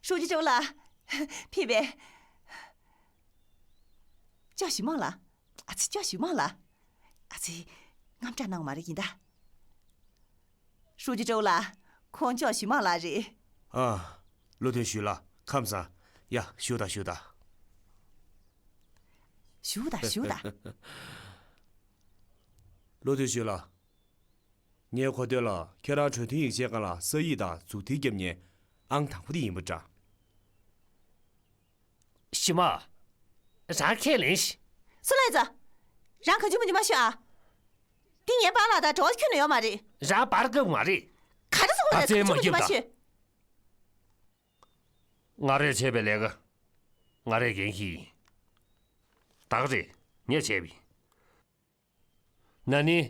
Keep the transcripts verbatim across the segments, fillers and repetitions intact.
ཧྲུའུ་ཅི་ཀྲོའུ་ལགས། ཕེབས་པས། ཅོ་ཞུས་མང་ལགས། ཨ་ཙི། ཅོ་ཞུས་མང་ལགས། ཨ་ཙི། རྔམ་སྐྲག་གནང་བ་མ་རེད་ཡིན་ད། ཧྲུའུ་ཅི་ཀྲོའུ་ལགས། ཁོང་ཅོ་ཞུས་མང་ལགས་རེད། ཨ། བློ་མཐུན་ཞུས་ལགས། ཁམས་བཟང་། ཡ། བཞུགས་དང་། བཞུགས་དང་། བཞུགས་དང་། བཞུགས་དང་། བློ་མཐུན་ཞུས་ལགས། ངའི་གོ་ཐོས་ལ་ཁྱེད་རང་གྲོས་མཐུན་ཡིག་ཆའི་སྒང་ལ་ས་ཡིག་དང་མཛུབ་ཐེལ་བརྒྱབ་མཁན་ཨང་དང་པོ་དེ་ཡིན་པ་འདྲ། ཞུས་མང་། རང་ཁས་ལེན་ཞིག་སུ་ལ་ཡིན་ཙང་། རང་གང་བྱུང་མང་བྱུང་མ་ཤོད་ཨ། འདི་ངའི་པཱ་ལགས་དང་འབྲེལ་བ་ཁྱོན་ནས་ཡོད་མ་རེད། རང་པར་རྒོད་མ་རེད། ག་རེ་ཟེར་གོ་རེད། ད་རྩེད་མོ་གང་བྱུང་མང་བྱུང་རྒྱབ་མ་དང་། ཤོད། ང་རས་བྱས་པའི་ལས་ཀ། ང་རས་འགན་འཁྱེར་ཡིན། ད་ག་རེད། ངས་བྱས་པ་ཡིན། ན་ནིང་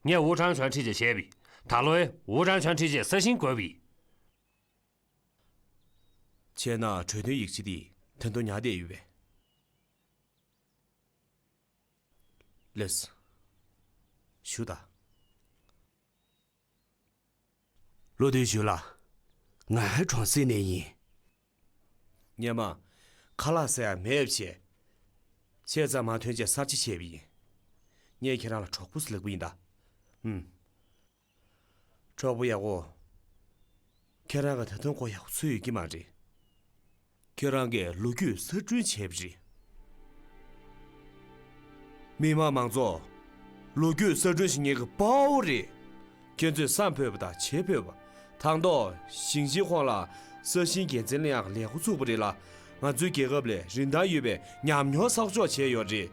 ངས་ཝུ་ཁྲང་ཆོན་ཁྲིད་བྱས་བྱས་པ་ཡིན། ད་ལོའི་ཝུ་ཁྲང་ཆོན་ཁྲིད་བྱས་ས་ཞིང་བགོས་པ་ཡིན། བྱས་ན་གྲོས་མཐུན་ཡིག་ཆ་འདི་ད་དུང་ཉར་བསྡད་ཡོད་པས། ལགས་སོ། བཞུགས་དང་། བློ་མཐུན་ཞུས་ལགས། ང་གྲོང་གསེབ་ནས་ཡིན། སྔོན་མ་ཁ་ལག་ཟ་ཡ་མེད་པ་བྱས། བྱས་ཙང་མ་ཐོན་བྱས་གསར་བརྗེ་བྱས་པ་ཡིན། ངས་ཁྱེད་རང་ལ་གྲོགས་པོ་ཟེར་ལབ་པ་ཡིན་ད། ཧུམ། གྲོགས་པོ་ཡག་པོ། ཁྱེད་རང་གིས་ད་དུང་མགོ་ཡག་པོ་ཚོད་ཡོད་ཀྱི་མ་རེད། ཁྱེད་རང་གིས་ལོ་རྒྱུས་གསར་སྐྲུན་བྱས་པ་རེད། མི་དམངས་མང་ཚོགས། ལོ་རྒྱུས་གསར་སྐྲུན་བྱེད་མཁན་གྱི་དཔའ་བོ་རེད། ཁྱེད་ཚོས་བསམ་ཕོད་པ་དང་བྱེད་ཕོད་པ། དང་ཐོག་ཞིང་ཆེན་ཁོངས་ལ་ས་ཞིང་འགན་འཛིན་ལེན་ཡག་ལས་འགོ་ཚུགས་པ་རེད་ལ། ང་ཚོའི་རྒྱལ་ཁབ་ལ་རིན་ཐང་ཡོད་པའི་ཉམས་མྱོང་གསོག་འཇོག་བྱས་ཡོད་རེད།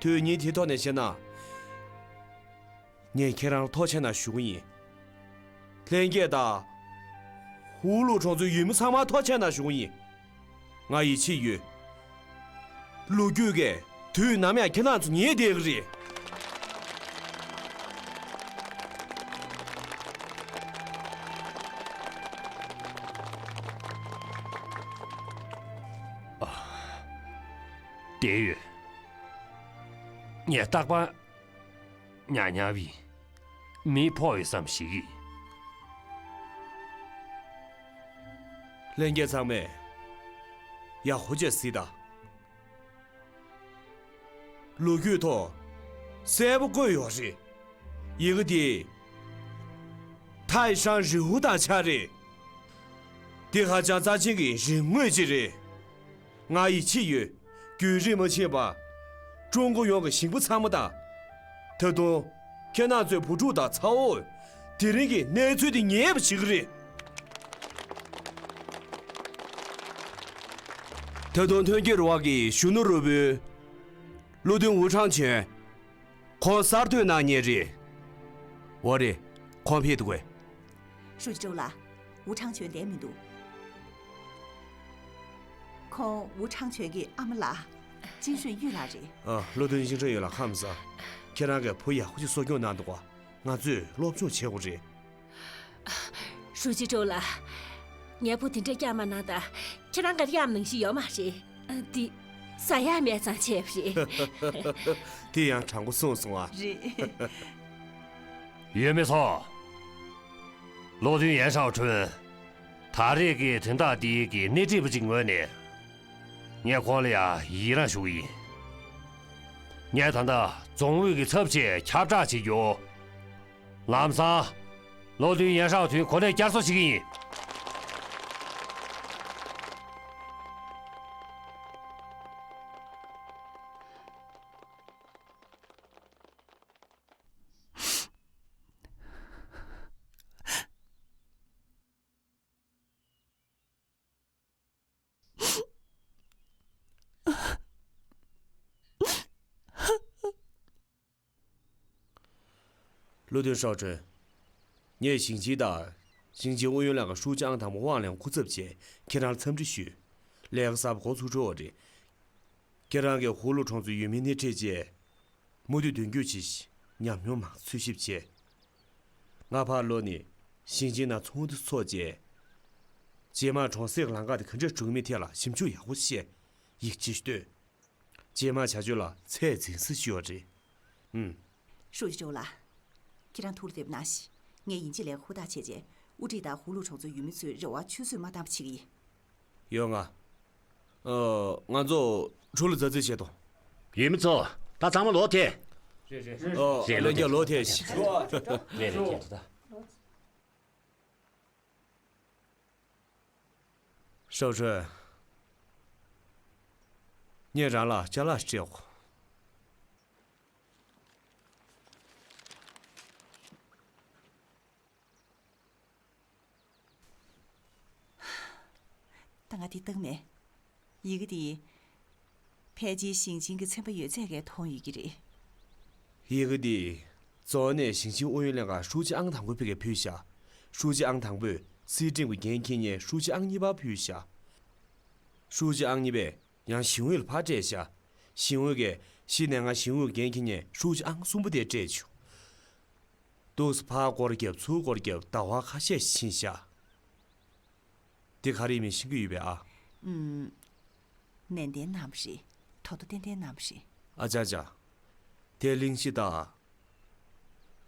དོན་སྙིང་དེ་ཐོག་ནས་བཤད་ན། ངས་ཁྱེད་རང་ལ་ཐུགས་རྗེ་གནང་ཞུ་གི་ཡིན། ལྷན་རྒྱས་དང་། ཧུའུ་ལུའུ་གྲོང་ཚོའི་ཡུལ་མི་ཚང་མར་ཐུགས་རྗེ་གནང་ཞུ་གི་ཡིན། ང་ཡིད་ཆེས་ཡོད། ལོ་རྒྱུས་ཀྱིས་དུས་ནམ་ཡང་ཁྱེད་རང་ཚོ་ཉན་བསྡད་ཀྱི་རེད། བསྡད་ཡོད། ངས་རྟག་པར་ཉར་ཉར་བ་ཡིན། མིག་ཕོག་ཡོད་བསམ་ཞིག་གིས། ལྷན་རྒྱས་ཚང་མས་ཡག་པོ་བྱས་གཟིགས་དང་། ལོ་རྒྱུས་ཐོག་གསལ་པོ་བཀོད་ཡོད་རེད། ཡི་གེ་དེ་ཐའེ་ཧྲང་རི་ཧུ་དང་ཆ་རེད། འདི་ཧ་ཅང་རྩ་ཆེན་གྱི་རིག་དངོས་ཅིག་རེད། ང་ཡིད་ཆེས་ཡོད། རྒྱུན་རིང་མ་ཕྱིན་པར། ཀྲུང་གོ་ཡོངས་ཀྱི་ཞིང་པ་ཚང་མ་དང་། ད་དུང་། ཁྱེད་རྣམ་ཚོའི་བུ་ཕྲུག་དང་ཚ་བོས། དེ་རིང་གི་གནས་ཚུལ་འདི་ཉན་པ་བྱེད་ཀྱི་རེད། ད་དུང་ཐོན་སྐྱེད་རུ་ཁག་གི་གཞོན་ནུ་རུ་དཔོན། བློ་མཐུན་ཝུ་ཁྲང་ཆོན། ཁོང་གསར་གཏོད་གནང་མཁན་རེད། འོ་རེད། ཁོང་ཕེབས་འདུག་གས། ཧྲུའུ་ཅི་ཀྲོའུ་ལགས། ཝུ་ཁྲང་ཆོན་བསྡད་མི་འདུག་ཁོང་ཝུ་ཁྲང་ཆོན་གྱི་ཨ་མ་ལགས། ཅིན་ཧྲུན་ཡུས་ལགས་རེད། ཨ། བློ་མཐུན་ཅིན་ཧྲུན་ཡུས་ལགས། ཁམས་བཟང་། ཁྱེད་རང་གིས་བུ་ཡག་པོ་ཅིག་གསོ་སྐྱོང་གནང་འདུག་ག་ང་ཚོས་སློབ་སྦྱོང་བྱེད་དགོས་རེད། ཧྲུའུ་ཅི་ཀྲོའུ་ལགས། ངའི་བུ་དེ་འདྲ་སྐྱབས་མ་གནང་དང་། ཁྱེད་རང་ག་རེ་ཡང་ནང་བཞིན་ཡོད་མ་རེད། ཨ། འདི་ཟ་ཡ་མེད་ཙང་བྱས་པ་རེད། དེ་ཡང་དྲང་པོ་གསུངས་སོང་ཨ། རེད། ཡུལ་མི་ཚོ། བློ་མཐུན་ཡན་ཧྲའོ་ཁྲུན། ད་རེས་ཀྱི་དོན་དག་འདིའི་གི་སྣེ་ཁྲིད་པ་ཅིག་ངོས་ནས། ངས་ཁོང་ལ་ཡང་ཡི་རངས་ཞུ་གི་ཡིན། ངས་ད་ལྟ་རྫོང་དབུས་ཀྱི་ཚབ་བྱས་ཁྱབ་བསྒྲགས་བྱེད་རྒྱུ། ལམ་སང་། བློ་མཐུན་ཡན་ཧྲའོ་ཁྲུན་གོ་གནས་བསྐྱར་གསོ་བྱེད་ཀྱི་ཡིན། བློ་མཐུན་ཧྲའོ་ཁྲུན། ངས་ཞིང་ཆེན་དང་ཞིང་ཆེན་ཨུ་ཡོན་ལྷན་ཁང་ཧྲུའུ་ཅི་ཨང་དང་པོ་ཝང་ལེང་སྐུ་ཚབ་བྱས་ཁྱེད་རང་ལ་འཚམས་འདྲི་ཞུས། ལས་ཀ་གསར་པ་འགོ་ཚུགས་འགྲོ་བ་རེད། ཁྱེད་རང་གིས་ཧུའུ་ལུའུ་གྲོང་ཚོའི་ཡུལ་མི་སྣེ་ཁྲིད་བྱས། མུ་མཐུད་མདུན་སྐྱོད་བྱེད། ཉམས་མྱོང་མང་པོ་འཚོལ་ཞིབ་བྱས། ང་ཕར་ལོག་ནས་ཞིང་ཆེན་ནང་ཚོགས་འདུ་ཚོགས་བྱས། རྗེས་མར་གྲོང་གསེབ་ཀྱི་ལམ་ཁ་དེ་ག་འདྲས་འགྲོ་གི་མིན་ཐད་ལ་ཞིབ་འཇུག་ཡག་པོ་བྱས། ཡིག་ཆ་བཏོན། རྗེས་མར་བྱ་སྤྱོད་ལ་ཚད་འཛིན་ས་ཞིག་ཡོད་རེད། ཨུམ། ཧྲུའུ་ཅི་ཀྲོའུ་ལགས། ཁྱེད་རང་ཐུགས་ལ་འདེབས་གནང་ཞིག་ངས་ཡིན་གཅིག་ལས་ཀ་ཧུར་ཐག་བྱས་རྗེས། དབུ་ཁྲིད་དང་ཧུ་ལུ་གྲོང་ཚོའི་ཡུལ་མི་ཚོས་རེ་བ་ཆུད་ཟོས་མ་བཏང་བ་བྱེད་ཀྱི་ཡིན། ཡོང་ང་། ཨ། ང་ཚོ་གྲུ་ལ་མཛའ་བརྩེ་བྱེད་དོ། ཡུལ་མི་ཚོ། ད་ཚང་མ་ལོག་ཐལ། རེད་རེད། ཨོ། རེད། ལོག་ཐལ། ལོག་ཐལ། རེད་རེད། ཁྱེད་ཚོ་ད། ཧྲའོ་ཧྲོན། ངས་རང་ལ་ཅ་ལག་སྤྲད་འོ། ད་ང་དེ་བཏང་མེད། ཡི་གེ་དེ། ཕལ་ཆེར་ཞིང་ཆེན་གྱི་ཚན་པ་ཡོད་ཚད་ཀྱིས་མཐོང་ཡོད་ཀྱི་རེད། ཡི་གེ་འདི། གཙོ་བོ་ནས་ཞིང་ཆེན་ཨུ་ཡོན་ལྷན་ཁང་ཧྲུའུ་ཅི་ཨང་དང་པོ་ཕ་གིར་ཕུལ་བཞག་ཧྲུའུ་ཅི་ཨང་དང་པོས་སྲིད་ཁྲིམས་ཀྱི་འགན་འཁྱེར་མཁན་ཧྲུའུ་ཅི་ཨང་གཉིས་པར་ཕུལ་བཞག་ཧྲུའུ་ཅི་ཨང་གཉིས་པས་ཡང་ཞིང་ཨུད་ལ་ཕར་སྤྲད་བཞག་ཞིང་ཨུད་ཀྱིས་གཞི་ནས་ང་ཞིང་ཨུད་འགན་འཁྱེར་མཁན་ཧྲུའུ་ཅི་ཨང་གསུམ་པ་དེར་སྤྲད་བྱུང་། འདུག་སེ་ཕར་སྐོར་རྒྱབ་ཚུར་སྐོར་རྒྱབ་ཟླ་བ་ཁ་ཤས་ཕྱིན་བཞག་འདི་ག་རེ་ཡིན་མིན་ཤེས་ཀྱི་ཡོད་པས་ཨ། ཨུམ། ནན་ཏན་གནང་བ་རེད། དོ་དོ་ཏན་ཏན་གནང་བ་རེད། ཨ་ཅག་ཅག་དེ་གླེང་གཞི་དང་།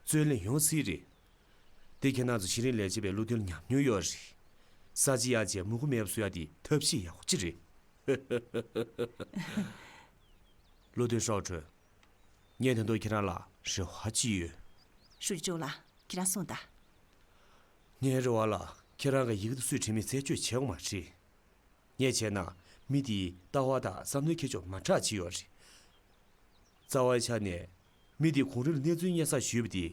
རྩོད་གླེང་ཡོང་སྲིད་རེད། དེ་ཁྱེད་རང་ཚོ་གཞི་རིམ་ལས་བྱེད་པའི་བློ་མཐུན་ལ་ཉམས་མྱོང་ཡོད་རེད། ས་བྱི་གཡག་བྱས་མུ་གུ་མེད་པ་བཟོ་ཡ་དེ་ཐབས་ཤེས་ཡག་པོ་ཅིག་རེད། བློ་མཐུན་ཧྲའོ་ཁྲོན། ངས་ད་དུང་ཁྱེད་རང་ལ་རེ་བ་ཅིག་ཡོད། ཧྲུའུ་ཅི་ཀྲོའུ་ལགས། ཁྱེད་རང་གསུངས་དང་། ངའི་རེ་བ་ལ་ཁྱེད་རང་གིས་ཡི་གེ་དེ་སུས་བྲིས་མིན་རྩད་གཅོད་བྱེད་དགོས་མ་རེད། ངས་བྱས་ན་མི་དེའི་ལྟ་བ་དང་བསམ་བློའི་ཁྱད་ཆོས་མ་འདྲ་ཅིག་ཡོད་རེད། རྩ་བའི་ཆ་ནས་མི་དེས་གོང་རིམ་ལ་གནས་ཚུལ་སྙན་སེང་ཞུས་པ་དེ་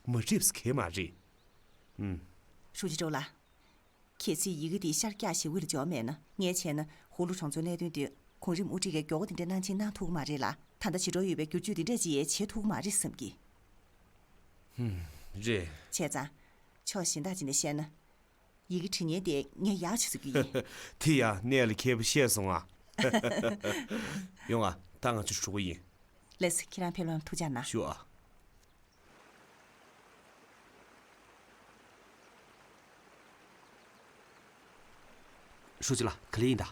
མ་འགྲིག་པ་གང་ཡང་མ་རེད། ཨུམ། ཧྲུའུ་ཅི་ཀྲོའུ་ལགས། གལ་སྲིད་ཡི་གེ་འདི་ཤར་རྒྱག་ཞིག་དབུས་ལ་འབྱོར་མེད་ན། ངས་བྱས་ན་ཧུ་ལུ་གྲོང་ཚོའི་གནད་དོན་དེ་གོང་རིམ་དབུ་ཁྲིད་ཀྱིས་མགྱོགས་པོ་དེ་འདྲ་གནང་ཆེད་གནང་ཐུབ་ཀྱི་མ་རེད་ལ། ད་ལྟ་བྱེད་འགྲོ་ཡོད་པའི་བསྒྱུར་བཅོས་དེ་འདྲས་ཅིག་ཡང་བྱེད་ཐུབ་ཀྱི་མ་རེད་བསམ་གི། ཧུམ། རེད། བྱས་ཙང་། ཕྱོགས་གཞན་དག་ཅིག་ནས་བཤད་ན། ཡི་གེ་འབྲི་མཁན་དེ་ངས་ཡག་ཆེ་བཟོ་གི་ཡིན། དེ་ཡང་གནད་ལ་འཁེལ་པོ་བཤད་སོང་ཨ། ཡོང་ཨ། ད་ང་ཚོ་འགྲོ་གི་ཡིན། ལགས་སོ། ཁྱེད་རང་ཕེབས་ལམ་ཐུགས་ཅག་གནང་། ཞུ་ཨ། ཧྲུའུ་ཅི་ལགས། ག་ལེ་ཡིན་ད།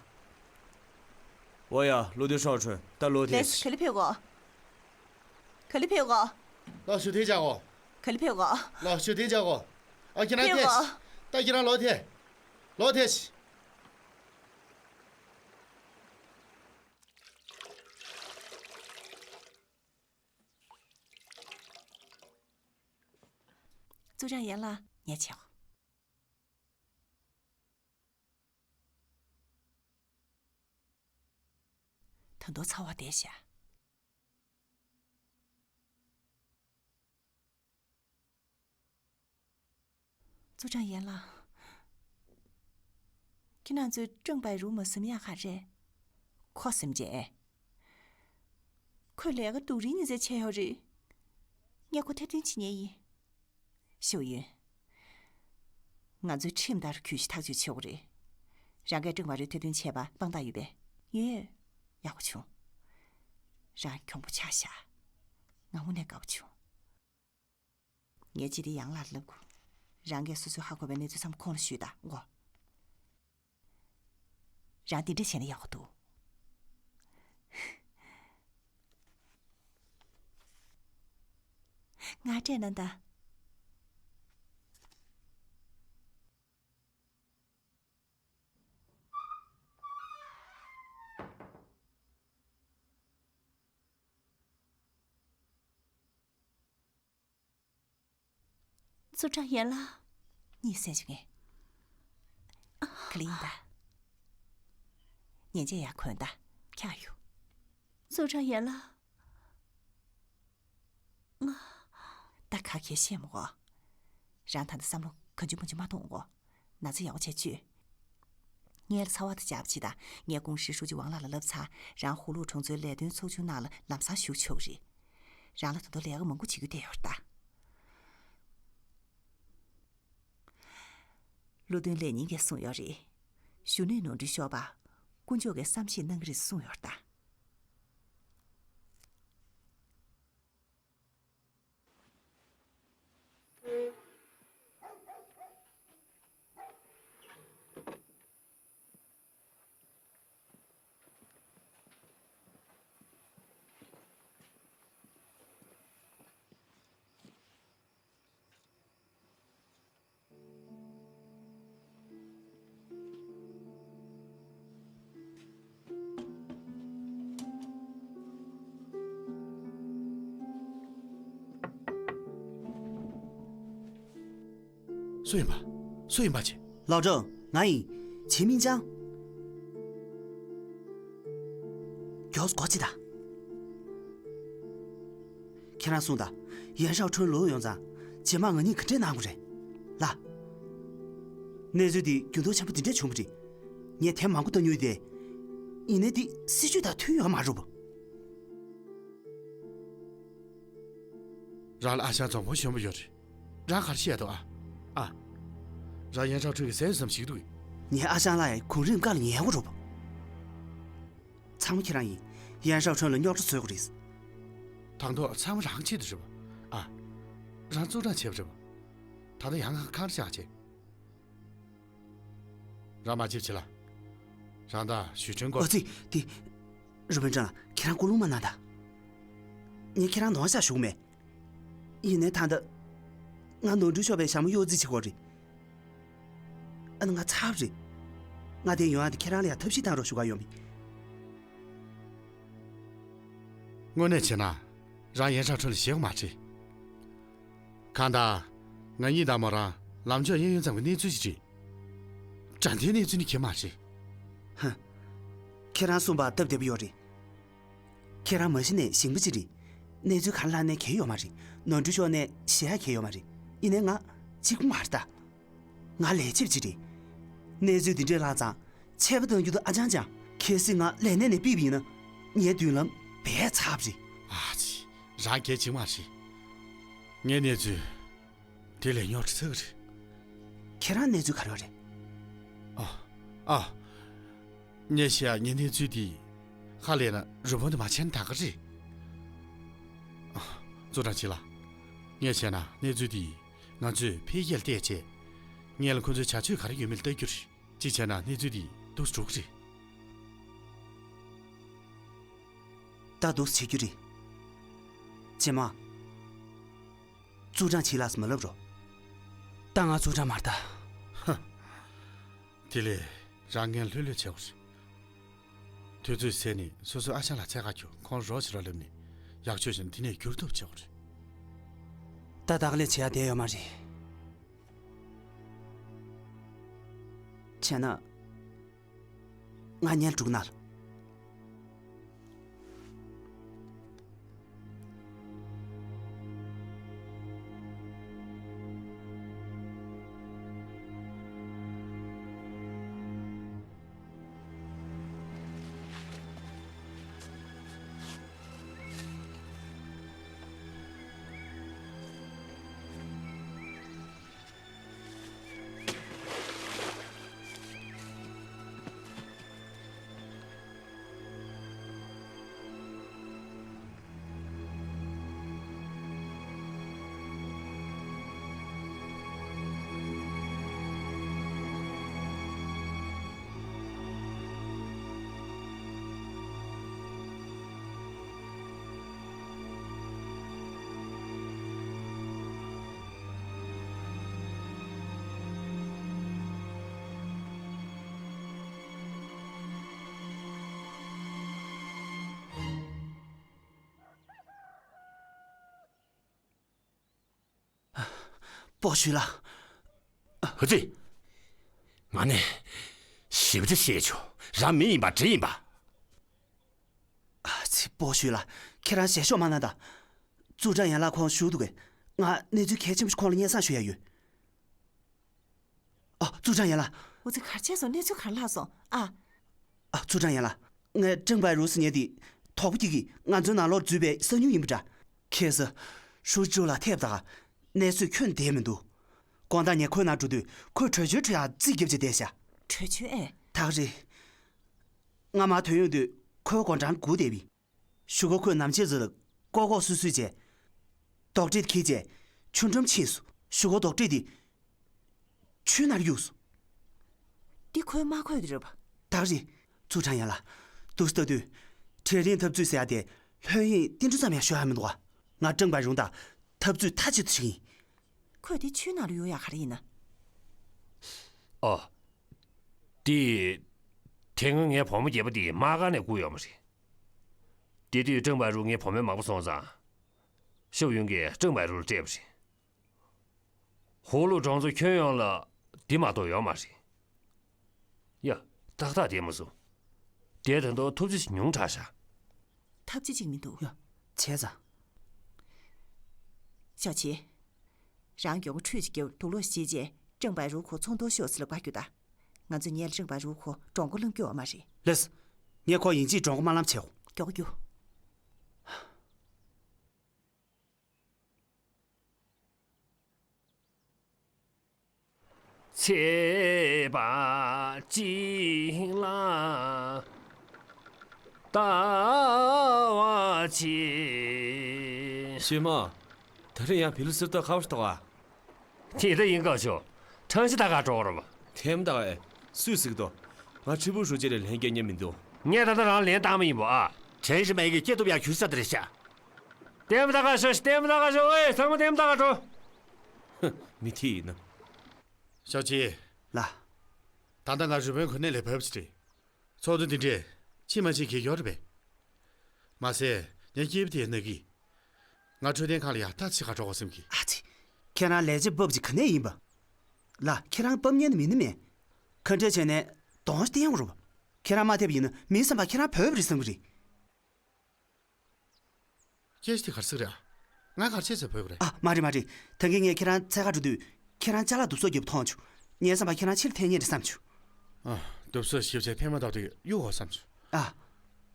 འོ་ཡ། བློ་མཐུན་ཧྲའོ་ཁྲོན། ད་ལོག་ཐལ། ལགས་སོ། ག་ལེ་ཕེབས་གོ། ག་ལེ་ཕེབས་གོ། ལགས་སོ། དེ་བྱ་གོ། ག་ལེ་ཕེབས་གོ། ལགས་སོ། དེ་བྱ་གོ། ཨ། ཁྱེད་རང་ཕེབས་གོ། ཐལ། ད་ཁྱེད་རང་ལོག་ཐལ། ལོག་ཐལ། ཙུའུ་ཀྲང་ཡན་ལགས། ཉེ་ཆར། ད་དུང་ཚ་བ་བསྡད་ཤག་ཙུའུ་ཀྲང་ཡན་ལགས། ཁྱེད་རང་ཚོས་ཀྲང་པའེ་རུའུ་མ་ཟིན་ཡག་ག་རེ་རེད། ཁོ་ཟིན་རྗེས། ཁོས་ལས་ཀ་སྡུག་རུས་ཉི་ཚེ་བྱས་ཡོད་རེད། ངས་ཁོ་ཐེར་འདོན་བྱེད་མཁན་ཡིན། ཞའོ་ཡུན། ང་ཚོས་ཁྲིམས་ལྟར་གྱོད་གཞི་ཐག་གཅོད་བྱེད་དགོས་རེད། རང་གིས་ཀྲང་པའེ་རུའུ་ཐེར་འདོན་བྱས་པ་དཔང་རྟགས་ཡོད་པས། ཡོད། ཡག་པོ་བྱུང་། རང་གྱོང་པོ་ཆགས་ཤག་ང་དངོས་གནས་དགའ་པོ་བྱུང་། ངས་ཅི་སྟེ་ཡང་ལར་ལབ་དགོས། རང་གིས་སོ་སོས་ཧ་གོ་བའི་གནས་ཚུལ་ཚང་མ་ཁོང་ལ་ཞུས་དང་། འོ། རང་འདི་འདྲ་བྱས་ན་ཡག་པོ་འདུག་ང་སྤྲད་ན་ད། ཙུའུ་ཀྲང་ཡན་ལགས། གཉིད་སད་བྱུང་ངས། ག་ལེ་ཡིན་ད། ཉན་བྱས་ཡར་གོན་ད། འཁྱག་ཡོང་། ཙུའུ་ཀྲང་ཡན་ལགས། ང་། ད་ག་གེ་བཤད་མི་དགོས། རང་ད་ལྟ་བསམ་བློ་གང་བྱུང་མང་བྱུང་མ་གཏོང་དགོས། ན་ཚ་ཡག་པོ་བྱས་བཅོས། ངའི་ཚ་བ་དང་སྦྱར་བ་ཅིག་དང་། ངས་ཀུང་ཧྲི་ཧྲུའུ་ཅི་ཝང་ལགས་ལ་ལབ་ཚར། རང་ཧུ་ལུ་གྲོང་ཚོའི་ལས་དོན་ཚོགས་ཆུང་ནང་ལ་ལམ་སང་ཞུགས་ཆོག་གི་རེད། རང་ལ་ད་དུང་ལས་ཀ་མང་པོ་བྱེད་རྒྱུ་བསྡད་ཡོད་རེད་ད། བློ་མཐུན་ལས་ཉིན་གྱིས་གསུངས་ཡོད་རེད། གཞོན་ནུའི་ནོར་འཁྲུལ་ཤོར་བ། དཀོན་མཆོག་གིས་བསམ་ཤེས་གནང་གི་རེད་གསུངས་ཡོད་རེད་ད། སུ་ཡིན་པ། སུ་ཡིན་པ་ཅེ། ལའོ་ཀྲང་། ང་ཡིན། ཆེ་མིང་ཅང་། མགྱོགས་སུ་སྒོ་ཕྱེ་དང་། ཁྱེད་རང་གསུངས་དང་། ཡན་ཧྲའོ་ཁྲུན་ལོག་ཡོང་ཙང་། རྗེས་མ་ང་གཉིས་ག་འདྲས་གནང་དགོས་རེད། ལ། གནས་ཚུལ་འདི་འགྱུར་ལྡོག་ཆེན་པོ་འདི་འདྲས་བྱུང་བ་རེད། ངས་དེབ་མང་པོ་ལྟ་མྱོང་ཡོད་དེ། ཡིན་ནའི་འདི་སྲིད་བྱུས་དང་མཐུན་ཡོད་མ་རེད་པ། རང་ལ་ཨ་ཞང་འཛོམས་ཕོ་གཞོན་པོ་ཡོད་རེད། རང་ག་རེ་བཤད་འདུག་ཨ། ཨ། རང་ཡན་ཧྲའོ་ཁྲུན་གྱི་ཟས་ཡོད་བསམ་ཞིག་འདུག་ངའི་ཨ་ཞང་ལགས་ཡང་གོང་རིམ་བཀའ་ལ་ཉན་དགོས་རེད་པ། ཚང་མ་ཁྱེད་རང་ཡིན། ཡན་ཧྲའོ་ཁྲུན་ལ་རྙོག་དྲ་བཟོ་དགོས་རེད། ད་དུང་ཚང་མ་རང་ཆེད་དུ་རེད་པ། ཨ། རང་ཙུའུ་ཀྲང་བྱས་པ་རེད་པ། ད་ལྟ་ཡང་ཁང་ཁང་རེ་བཞག་བྱས། རང་མ་ཆེབ་ཆེ་ལ། རང་དང་ཞུས་ཁྲོན་ཨོ་སྐོར། ཙི། དེ། རུ་བན་ཀྲང་ལགས་ཁྱེད་རང་སྐུ་རླུང་མ་གནང་དང་། ངས་ཁྱེད་རང་ནོར་བཞག་ཞུ་གི་མེད། ཡིན་ནའི་ད་ལྟ། ང་ནོར་འཁྲུལ་ཤོར་བའི་ཞྭ་མོ་གཡོག་རྩིས་བྱེད་དགོས་རེད། ཨ་ནི་ང་ཚར་བ་རེད། ང་དེ་ཡོང་ཡག་དེ་ཁྱེད་རང་ལ་ཡང་ཐབས་ཤེས་བཏང་རོགས་ཞུ་ག་ཡོང་བ་ཡིན། དངོས་གནས་བྱས་ན། རང་ཡན་ཧྲའོ་ཁྲུན་ལ་ཞེད་དགོས་མ་རེད། གང་ལྟར། ང་གཉིས་དང་མོ་རང་ལམ་ཕྱོགས་གཡས་གཡོན་ཙམ་གྱི་གནས་ཚུལ་ཞིག་རེད། དགྲ་ཟླའི་གནས་ཚུལ་ནི་གང་ཡང་མ་རེད། ཧ། ཁྱེད་རང་གསུངས་པ་སྟབས་བདེ་པོ་ཡོད་རེད། ཁྱེད་རང་མ་གཞི་ནས་ཞིང་པ་ཅིག་རེད། གནས་ཚུལ་ག་རེ་ལྷག་ནའི་གལ་ཡོད་མ་རེད། ནོར་འཁྲུལ་ཤོར་ནའི་ཞེད་ཡག་གལ་ཡོད་མ་རེད། ཡིན་ནའི་ང་གཅིག་པུ་མ་རེད་ད། ང་ལས་བྱེད་པ་ཅིག་རེད། གནས་ཚུལ་འདི་འདྲས་ལྷག་ཙང་ཆད་པ་གཏོང་རྒྱུ་དེ་ཨ་ཅང་ཅང་། གལ་སྲིད་ང་ལས་གནས་ནས་ཕུད་པ་ཡིན་ན། ངའི་མདུན་ལམ་བས་ཚར་བ་རེད། ཨ་ཙི། རང་གལ་ཆེ་མ་རེད། ངའི་གནས་ཚུལ་དེ་ལས་རྙོག་དྲ་ཚ་གི་རེད། ཁྱེད་རང་གནས་ཚུལ་ག་རེ་ཡོད་རེད། ཨ། ཨ། ངས་བཤད་ཡག་ངའི་གནས་ཚུལ་འདི། ཧ་ལས་ན་རུ་དཔོན་དུ་མ་བྱས་ན་ད་ག་རེད། ཨ། ཙུའུ་ཀྲང་ཆི་ལགས། ངས་བཤད་ན་གནས་ཚུལ་འདི། ང་ཚོས་འཕེལ་རྒྱས་ལ་བལྟས་བྱས། སྔོན་ལ་ཁོ་ཚོའི་བྱ་སྤྱོད་ག་རེ་ཡོད་མེད་ལ་ལྟ་རྒྱུ་རེད། གཅིག་བྱས་ན་གནས་ཚུལ་འདི་སྡུག་ཅུ་གི་རེད། ད་སྡུག་ཅུ་བྱེད་རྒྱུ་རེད། རྗེས་མ། ཙུའུ་ཀྲང་ཆི་ལགས་སུ་མ་ལབ་རོགས། ད་ང་ཙུའུ་ཀྲང་མ་རེད་ད། ཧ། དེ་ལས་རང་ངན་ལྷོད་ལྷོད་བྱེད་དགོས་རེད། དུས་ཚོད་ཟད་ནས་སོ་སོའི་ཨ་ཞང་ལ་འཚོལ་ག་རྒྱུགས། ཁོང་རོགས་བྱེད་རོགས་ལབ་ནས་ཡག་ཤོས་ཤིག་འདི་ནས་བསྒྱུར་ཐུབ་བྱེད་དགོས་རེད། ད་ད་ག་ལས་བྱེད་ཡག་བསྡད་ཡོད་མ་རེད། བྱས་ན། ང་ཉལ་འགྲོ་གི་ན། སྤོ་ཞུས་ལགས། ཧུ་ཙི། ང་ནས་ཞིབ་ཕྲ་བཤད་ཆོག་རང་མི་ཡིན་པ་འདྲེ་ཡིན་པ། ཨ་ཙི། སྤོ་ཞུས་ལགས། ཁྱེད་རང་ཞལ་ཤོག་མ་གནང་དང་། ཙུའུ་ཀྲང་ཡན་ལགས་ཁོང་བཞུགས་འདུག་གས། ང་གནས་ཚུལ་གལ་ཆེན་པོ་ཞིག་ཁོང་ལ་སྙན་སེང་ཞུ་ཡ་ཡོད། ཨ། ཙུའུ་ཀྲང་ཡན་ལགས། ཨོ་ཙི། ག་རེ་བྱས་སོང་། གནས་ཚུལ་ག་རེ་ལྷག་སོང་ཨ། ཨ། ཙུའུ་ཀྲང་ཡན་ལགས། ངས་ཀྲང་པའེ་རུའུ་ཟེར་མཁན་དེ་དོག་པོ་སྐྱེ་གི། ང་ཚོའི་ནང་ལོགས་འཛུལ་བའི་གསང་ཉུལ་ཡིན་པ་འདྲ། ཁ་སང་ཧྲུའུ་ཅི་ལགས་ཐེབས་དང་། གནས་ཚུལ་ཁྱོན་བསྡད་མི་འདུག་དགོང་དག་ངས་ཁོའི་ནང་འགྲོ་དུས་ཁོས་བྲོས་བྱོལ་བྲོས་ཡག་རྩིས་བརྒྱབ་བྱས་བསྡད་ཤག་བྲོས་བྱོལ་ཨེ། ད་ག་རེད། ང་མར་ཐོན་ཡོང་དུས་ཁོའི་དགོང་གྲངས་སྒུག་བསྡད་པ་ཡིན། གཞུག་གུ་ཁོས་ནམ་ཕྱེད་ཙམ་ལ་ལྐོག་ལྐོག་སུད་སུད་བྱས། རྡོག་ཁྲེས་འཁྱེར་བྱས་ཆུ་འགྲམ་ཕྱིན་སོང་། གཞུག་གུ་རྡོག་ཁྲེས་དེ་ཆུའི་ནང་གཡུགས་སོང་། འདི་ཁོས་མ་གོ་ཡ་དེ་རེད་པ། ད་ག་རེད། ཙུའུ་ཀྲང་ཡན་ལགས། འདུག་སེ་ལྟ་དུས། གྲལ་རིམ་འཐབ་རྩོད་ཟེར་ཡ་དེ་ལྷོད་གཡེང་ཏིལ་འབྲུ་ཙམ་ཡང་ཤོར་ཡ་མི་འདུག་ག་ང་ཀྲང་པའེ་རུའུ་དང་འཐབ་རྩོད་མཐའ་གཅིག་ཏུ་བྱེད་ཀྱི་ཡིན། ཁོས་དེ་ཆུའི་ནང་ལ་གཡུགས་ཡ་ག་རེ་ཡིན་ན། ཨོ། དེ། དེ་སྔོན་ངའི་བུ་མོ་རྒྱལ་པོ་དེ་དམག་སྒར་ནས་བཀུག་ཡོད་མ་རེད། དེ་དུས་ཀྲང་པའེ་རུའུ་ངའི་བུ་མོའི་མག་པ་སོང་ཙང་། ཤོབ་ཡུན་གྱིས་ཀྲང་པའེ་རུའུ་ལ་སྤྲད་པ་རེད། ཧོ་ལུ་གྲོང་ཚོ་ཁྱོན་ཡོངས་ལ་འདི་མ་གཏོགས་ཡོད་མ་རེད། ཡ། ཏག་ཏག་བསྡད་མ་སོང་། དེ་ད་དུང་ཐུབ་ཚོད་ཅིག་ཉུང་དྲགས་ཤག་ཐབས་ཅི་ཅིག་མི་འདུག་ཡ། བྱས་ཙང་། ཞའོ་ཆི། རང་མགྱོགས་པོ་ཁྲུས་ཅིག་བརྒྱབ། དུག་ལོག་ཞིག་བྱས་རྗེས་ཀྲང་པའེ་རུའུ་ཁོ་ཚོང་དོན་ཤོག་ཟེར་ལ་བཀའ་རྒྱུ་ད། ང་ཚོས་ཉལ་ཀྲང་པའེ་རུའུ་ཁོ་གྲོང་སྐོར་ལམ་སྐྱོ་བ་མ་རེད། ལེས། ངས་ཁོ་ཡིན་གཅིག་གྲོང་སྐོར་མ་ལམ་བྱེད་གོ། མགྱོགས་པོ་རྒྱུགས། ཚེས་པ་གཅིག་ལ་ལྟ་བ་བྱེད། ཞི་མོ། ད་རིང་ཡང་བི་ལུ་སིར་ཏོ་ཁ་བར་ཏོ་བ། དེ་ད་ཡིན་ག་ཆོ། ཁྲང་ཤི་ད་ག་འགྲོ་བ་ར་བ། ཐེམ་ད་ག་ཨེ། སུས་ཟིག་ཏོ། ང་ཁྲི་པུ་ཧྲུའུ་ཅི་ལ་ལན་རྒྱག་མཁན་མི་འདུག་ངས་ད་ལྟ་རང་ལན་བཏང་མ་ཡིན་པོ་ཨ། ཁྲེན་ཧྲི་མའི་གི་སྐྱེ་སྟོབས་ཡག་ཁྱུ་ས་དེ་རེད་ཤག་ལྟད་མོ་ལྟ་ག་ཤོག་ལྟད་མོ་ལྟ་ག་ཤོག་ཨེ། ཚང་མ་ལྟད་མོ་ལྟ་ག་འགྲོ། མི་ཐི་ཡིན་ན། ཞའོ་ཆི། ལགས། ད་ལྟ་ང་རུས་སྦལ་གོ་གནས་ལས་བབས་ཅི་རེད། ཚོགས་འདུ་འདི་འདྲས་ཕྱིན་མ་ཕྱིན་གྱི་ཡོད་རེད་པས། མ་ཟད་ངའི་སྐྱེས་བུ་དེ་ན་གི། ང་འཕྲོད་བསྟེན་ཁང་ལ་ཡག་ཐག་ཆེ་ག་འགྲོ་ག་སེམས་ཀྱི། ཨ་ཙི། ཁྱེད་རང་ལས་བྱེད་བབས་ཀྱི་ག་ནས་ཡིན་པ། ལགས། ཁྱེད་རང་བབས་ཉན་མི་ནི་མེད། ཁ་འབྲལ་བྱས་ནས་གདོང་བསྟན་ཡོང་རུང་། ཁྱེད་རང་མ་ཐེབས་ཡིན་ན་མིའི་བསམ་པ་ཁྱེད་རང་བོད་པ་རེད་བསམ་གི་རེད། སྐད་ཆ་དེ་ག་རེ་ཟེར་གི་རེད་ཨ། ང་ག་རེ་བྱས་ཚེ་བོད་པ་རེད། ཨ། མ་རེད་མ་རེད། ད་གིན་ངས་ཁྱེད་རང་འཚོལ་ག་འགྲོ་དུས་ཁྱེད་རང་ཅ་ལག་གདུབ་གསོག་རྒྱབ་མཐོང་བྱུང་། ངའི་བསམ་པ་ཁྱེད་རང་ཕྱིར་འཐེན་མཁན་རེད་བསམ་བྱུང་། ཨ། གདུབ་གསོག་ཞིབ་བྱས་ཕན་མ་ཐོགས་དེ་གཡུག་འོ་བསམ་བྱུང་། ཨ།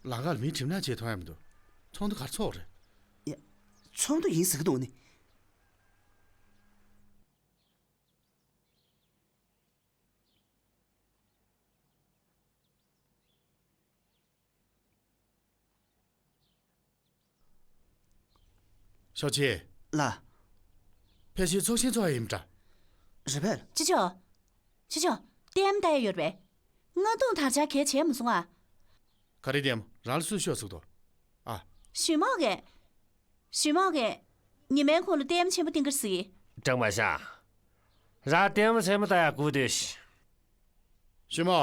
ལམ་ཁ་ལ་མིའི་གྲིབ་ནག་ཅིག་མཐོང་ཡ་མི་འདུག་ཚོགས་འདུ་ག་རེ་ཚོགས་རེད། ཡ། ཚོགས་འདུ་ཡིན་ཟེར་གི་འདུག་ནི། ཞའོ་ཆི། ལགས། ཕལ་ཆེར་ཚོགས་ཆེན་ཚོགས་ཡིན་འདྲ། རེད་པས། ཅི་ཆོག་ཅི་ཆོག་ལྟད་མོ་ལྟ་ཡ་ཡོད་རེད་པས། རྔ་རྡུང་དར་འཕྱར་གས་བྱས་མ་སོང་ཨ། ག་རེ་ལྟད་མོ་རང་ལ་སུས་ཤོག་ཟུག་དོ། ཨ། ཞི་མོ་གས། ཞི་མོ་གས། ཉི་མའི་ཁོང་ལ་ལྟད་མོ་ཆེན་པོ་བསྟན་གི་ཟིག་ཀྲང་པ་ཤ། རང་ལྟད་མོ་ཆེན་མོ་ལྟ་ཡ་སྒུག་སྡོད་ཤིག་ཞི་མོ།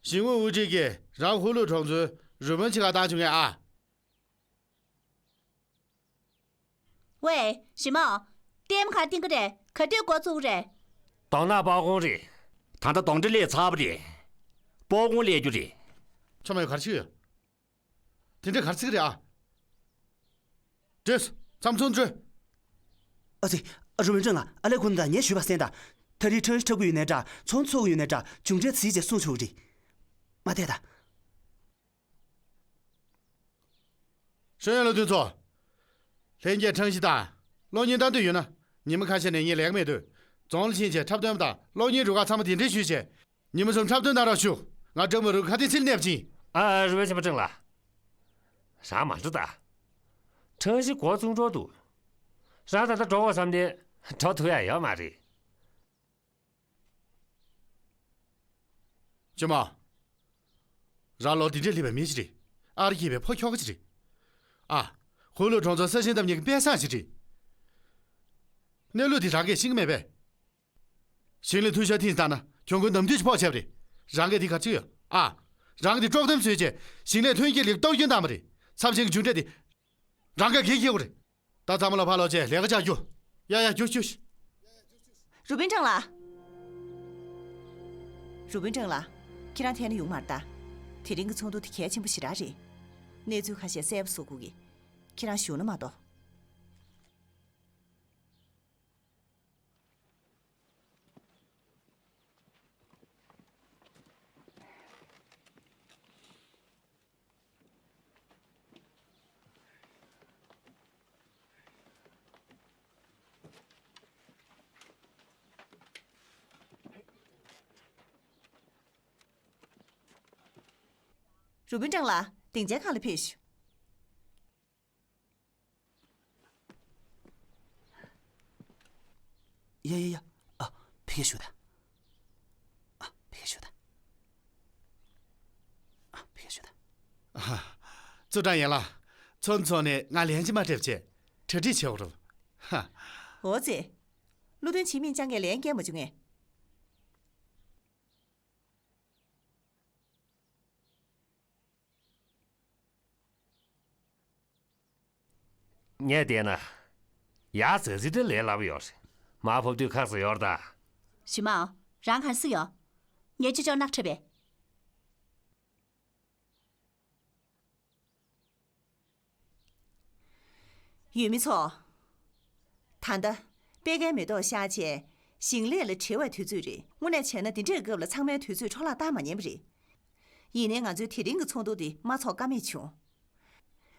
ཞིང་ཨུ་དབུ་ཁྲིད་ཀྱིས་རང་ཧུ་ལུ་གྲོང་ཚོའི་རུས་སྦལ་ཕྱི་ཁར་བཏང་བྱུང་ངས་ཨ། ཝེ། ཞི་མོ། ལྟད་མོ་ག་སྟོན་གི་རེད། ག་དུས་འགོ་བཙུགས་རེད། དོང་ནག་སྤོ་གོང་རེད། ད་ལྟ་དོང་ཁྲི་ལས་ཚར་བ་རེད། སྤོ་གོང་ལས་རྒྱུ་རེད། ཆོ་མེད་གར་ཆི་ཡོད། དེ་འདྲ་གར་ཆི་གི་རེད་ཨ། འགྲོས། མཚམས་ཚོང་འགྲོས། ཨ་ཙི། རུ་མི་ཀྲང་ལགས། ཨ་ལེ་ཁུན་དང་ངས་ཞུས་པ་གསན་དང་། ད་རེས་ཁྲང་ཤི་འཁྲབ་གི་ཡོད་ནའི་འདྲ། ཚོང་འཚོགས་གི་ཡོད་ནའི་འདྲ། མཇུག་འབྲས་གཟིགས་བྱས་གསུང་ཆོག་གི་རེད། མ་བལྟས་དང་། ཧྲེན་ཡོན་བློ་མཐུན་ཚོ། ལྷན་རྒྱས་ཁྲང་ཤི་དང་གློག་བརྙན་ལྟ་འདོད་ཡོད་ན། ཉི་མ་ཁ་ཤས་ནས་ངས་ལས་ཀ་མེད་དུས། རྫོང་ལ་ཕྱིན་བྱས་འཁྲབ་སྟོན་པ་དང་གློག་བརྙན་རུ་ཁག་ཚང་མ་གདན་འདྲེན་ཞུས་བྱས། ཉི་མ་གསུམ་འཁྲབ་སྟོན་གནང་རོགས་ཞུ། ང་ཀྲང་པའེ་རུའུ་ཁ་ཐེན་ཚིལ་གནས་པ་ཅིན། ཨ། རུ་སྦལ་ཆེན་པོ་ཀྲང་ལགས། རང་མ་འགྲོ་ད། ཁྲང་ཤི་འགོ་བཙུགས་འགྲོ་འདུག་རང་ད་ལྟ་འགྲོ་དགོས་བསམ་དེ་འགྲོ་ཐུབ་ཡ་ཡོད་མ་རེད། ཅི་མ། རང་ལོ་འདི་འདྲས་སླེབས་པའི་མི་ཞིག་རེད། ཨ་རི་སྐྱེས་པའི་ཕོ་ཁྱོ་ག་ཅིག་རེད། ཨ། ཧུ་ལུ་གྲོང་ཚོ་ས་ཞིང་འདེབས་མཁན་གྱི་དཔེ་བཟང་ཞིག་རེད། གནས་ལུགས་འདི་རང་གིས་ཤེས་ཀྱི་མེད་པས། ཞིང་ལས་མཐུན་ཤོག་ཐེངས་བཏང་ན་གྱོང་གུན་ནམ་དུས་ཕོག་བྱས་པ་རེད། རང་གིས་འདི་ག་ཅིག་ཡོད་ཨ། རང་གིས་འདི་དཀྲོག་གཏམ་བཟོས་རྗེས་ཞིང་ལས་ཐོན་སྐྱེད་ལེགས་གཏོར་སྐྱོན་བཏང་བ་རེད། ཚབས་ཆེན་གྱི་མཇུག་འབྲས་འདི་རང་གིས་གེགས་ཁེལ་བ་རེད། ད་ཚང་མ་ལ་ཕར་ལོག་བྱས་ལས་ཀ་བྱ་རྒྱུ། ཡ་ཡ་རྒྱུགས་རྒྱུགས། རུ་སྦལ་ཀྲང་ལགས། རུ་སྦལ་ཀྲང་ལགས། ཁྱེད་རང་ཐད་ན་ཡོང་མ་རེད་ད། དེ་རིང་གི་ཚོགས་འདུ་དེ་གལ་ཆེན་པོ་ཞེ་དྲག་རེད། གནས་ཚུལ་ཁ་ཤས་གསལ་པོ་བཟོ་དགོས་ཀྱི། ཁྱེད་རང་བཞུགས་ན་མ་གཏོགས། རུ་སྦལ་ཀྲང་ལགས། སྡིངས་ཆའི་ཁ་ལ་ཕེབས་ཤོག་ཡ་ཡ་ཡ། ཨ། ཕེབས་ཤོག་ད། ཨ། ཕེབས་ཤོག་ད། ཨ། ཕེབས་ཤོག་ད། ཨ། ཙུའུ་ཀྲང་ཡན་ལགས། ཚོགས་འདུ་ཚོགས་ནས་ང་ལན་ཅིག་མ་སྤྲད་བྱས་གྲ་སྒྲིག་བྱེད་དགོས་རེད། ཧ། འོ་ཙི། བློ་མཐུན་ཆི་མིན་ཅང་གིས་ལན་བསྐྱལ་མ་བྱུང་ངས། ངས་བལྟས་ན། ཡ་ཙི་ཙི་འདྲ་ལས་སླ་པོ་ཡོད་རེད། མར་བབས་དུས་ཁག་ཙམ་ཡོད་རེད་ད། ཞུས་མ། རང་ག་རེ་ཟེར་ཡོད། ངས་ཅོ་ཅོ་གནག་ཁྲབ་པས། ཡུལ་མི་ཚོ། ད་ལྟ་དཔེ་རྒན་མེ་ཏོག་ཤར་རྗེས་ཞིང་ལས་ལ་བྲེལ་བའི་དུས་ཚོད་རེད། དངོས་གནས་བྱས་ན་འདི་འདྲའི་སྐབས་ལ་ཚང་མའི་དུས་ཚོད་འཕྲོ་བརླག་བཏང་མ་ཉན་པ་རེད། ཡིན་ནའི་ང་ཚོས་དེ་རིང་གི་ཚོགས་འདུ་འདི་མ་འཚོགས་ཀ་མེད་བྱུང་།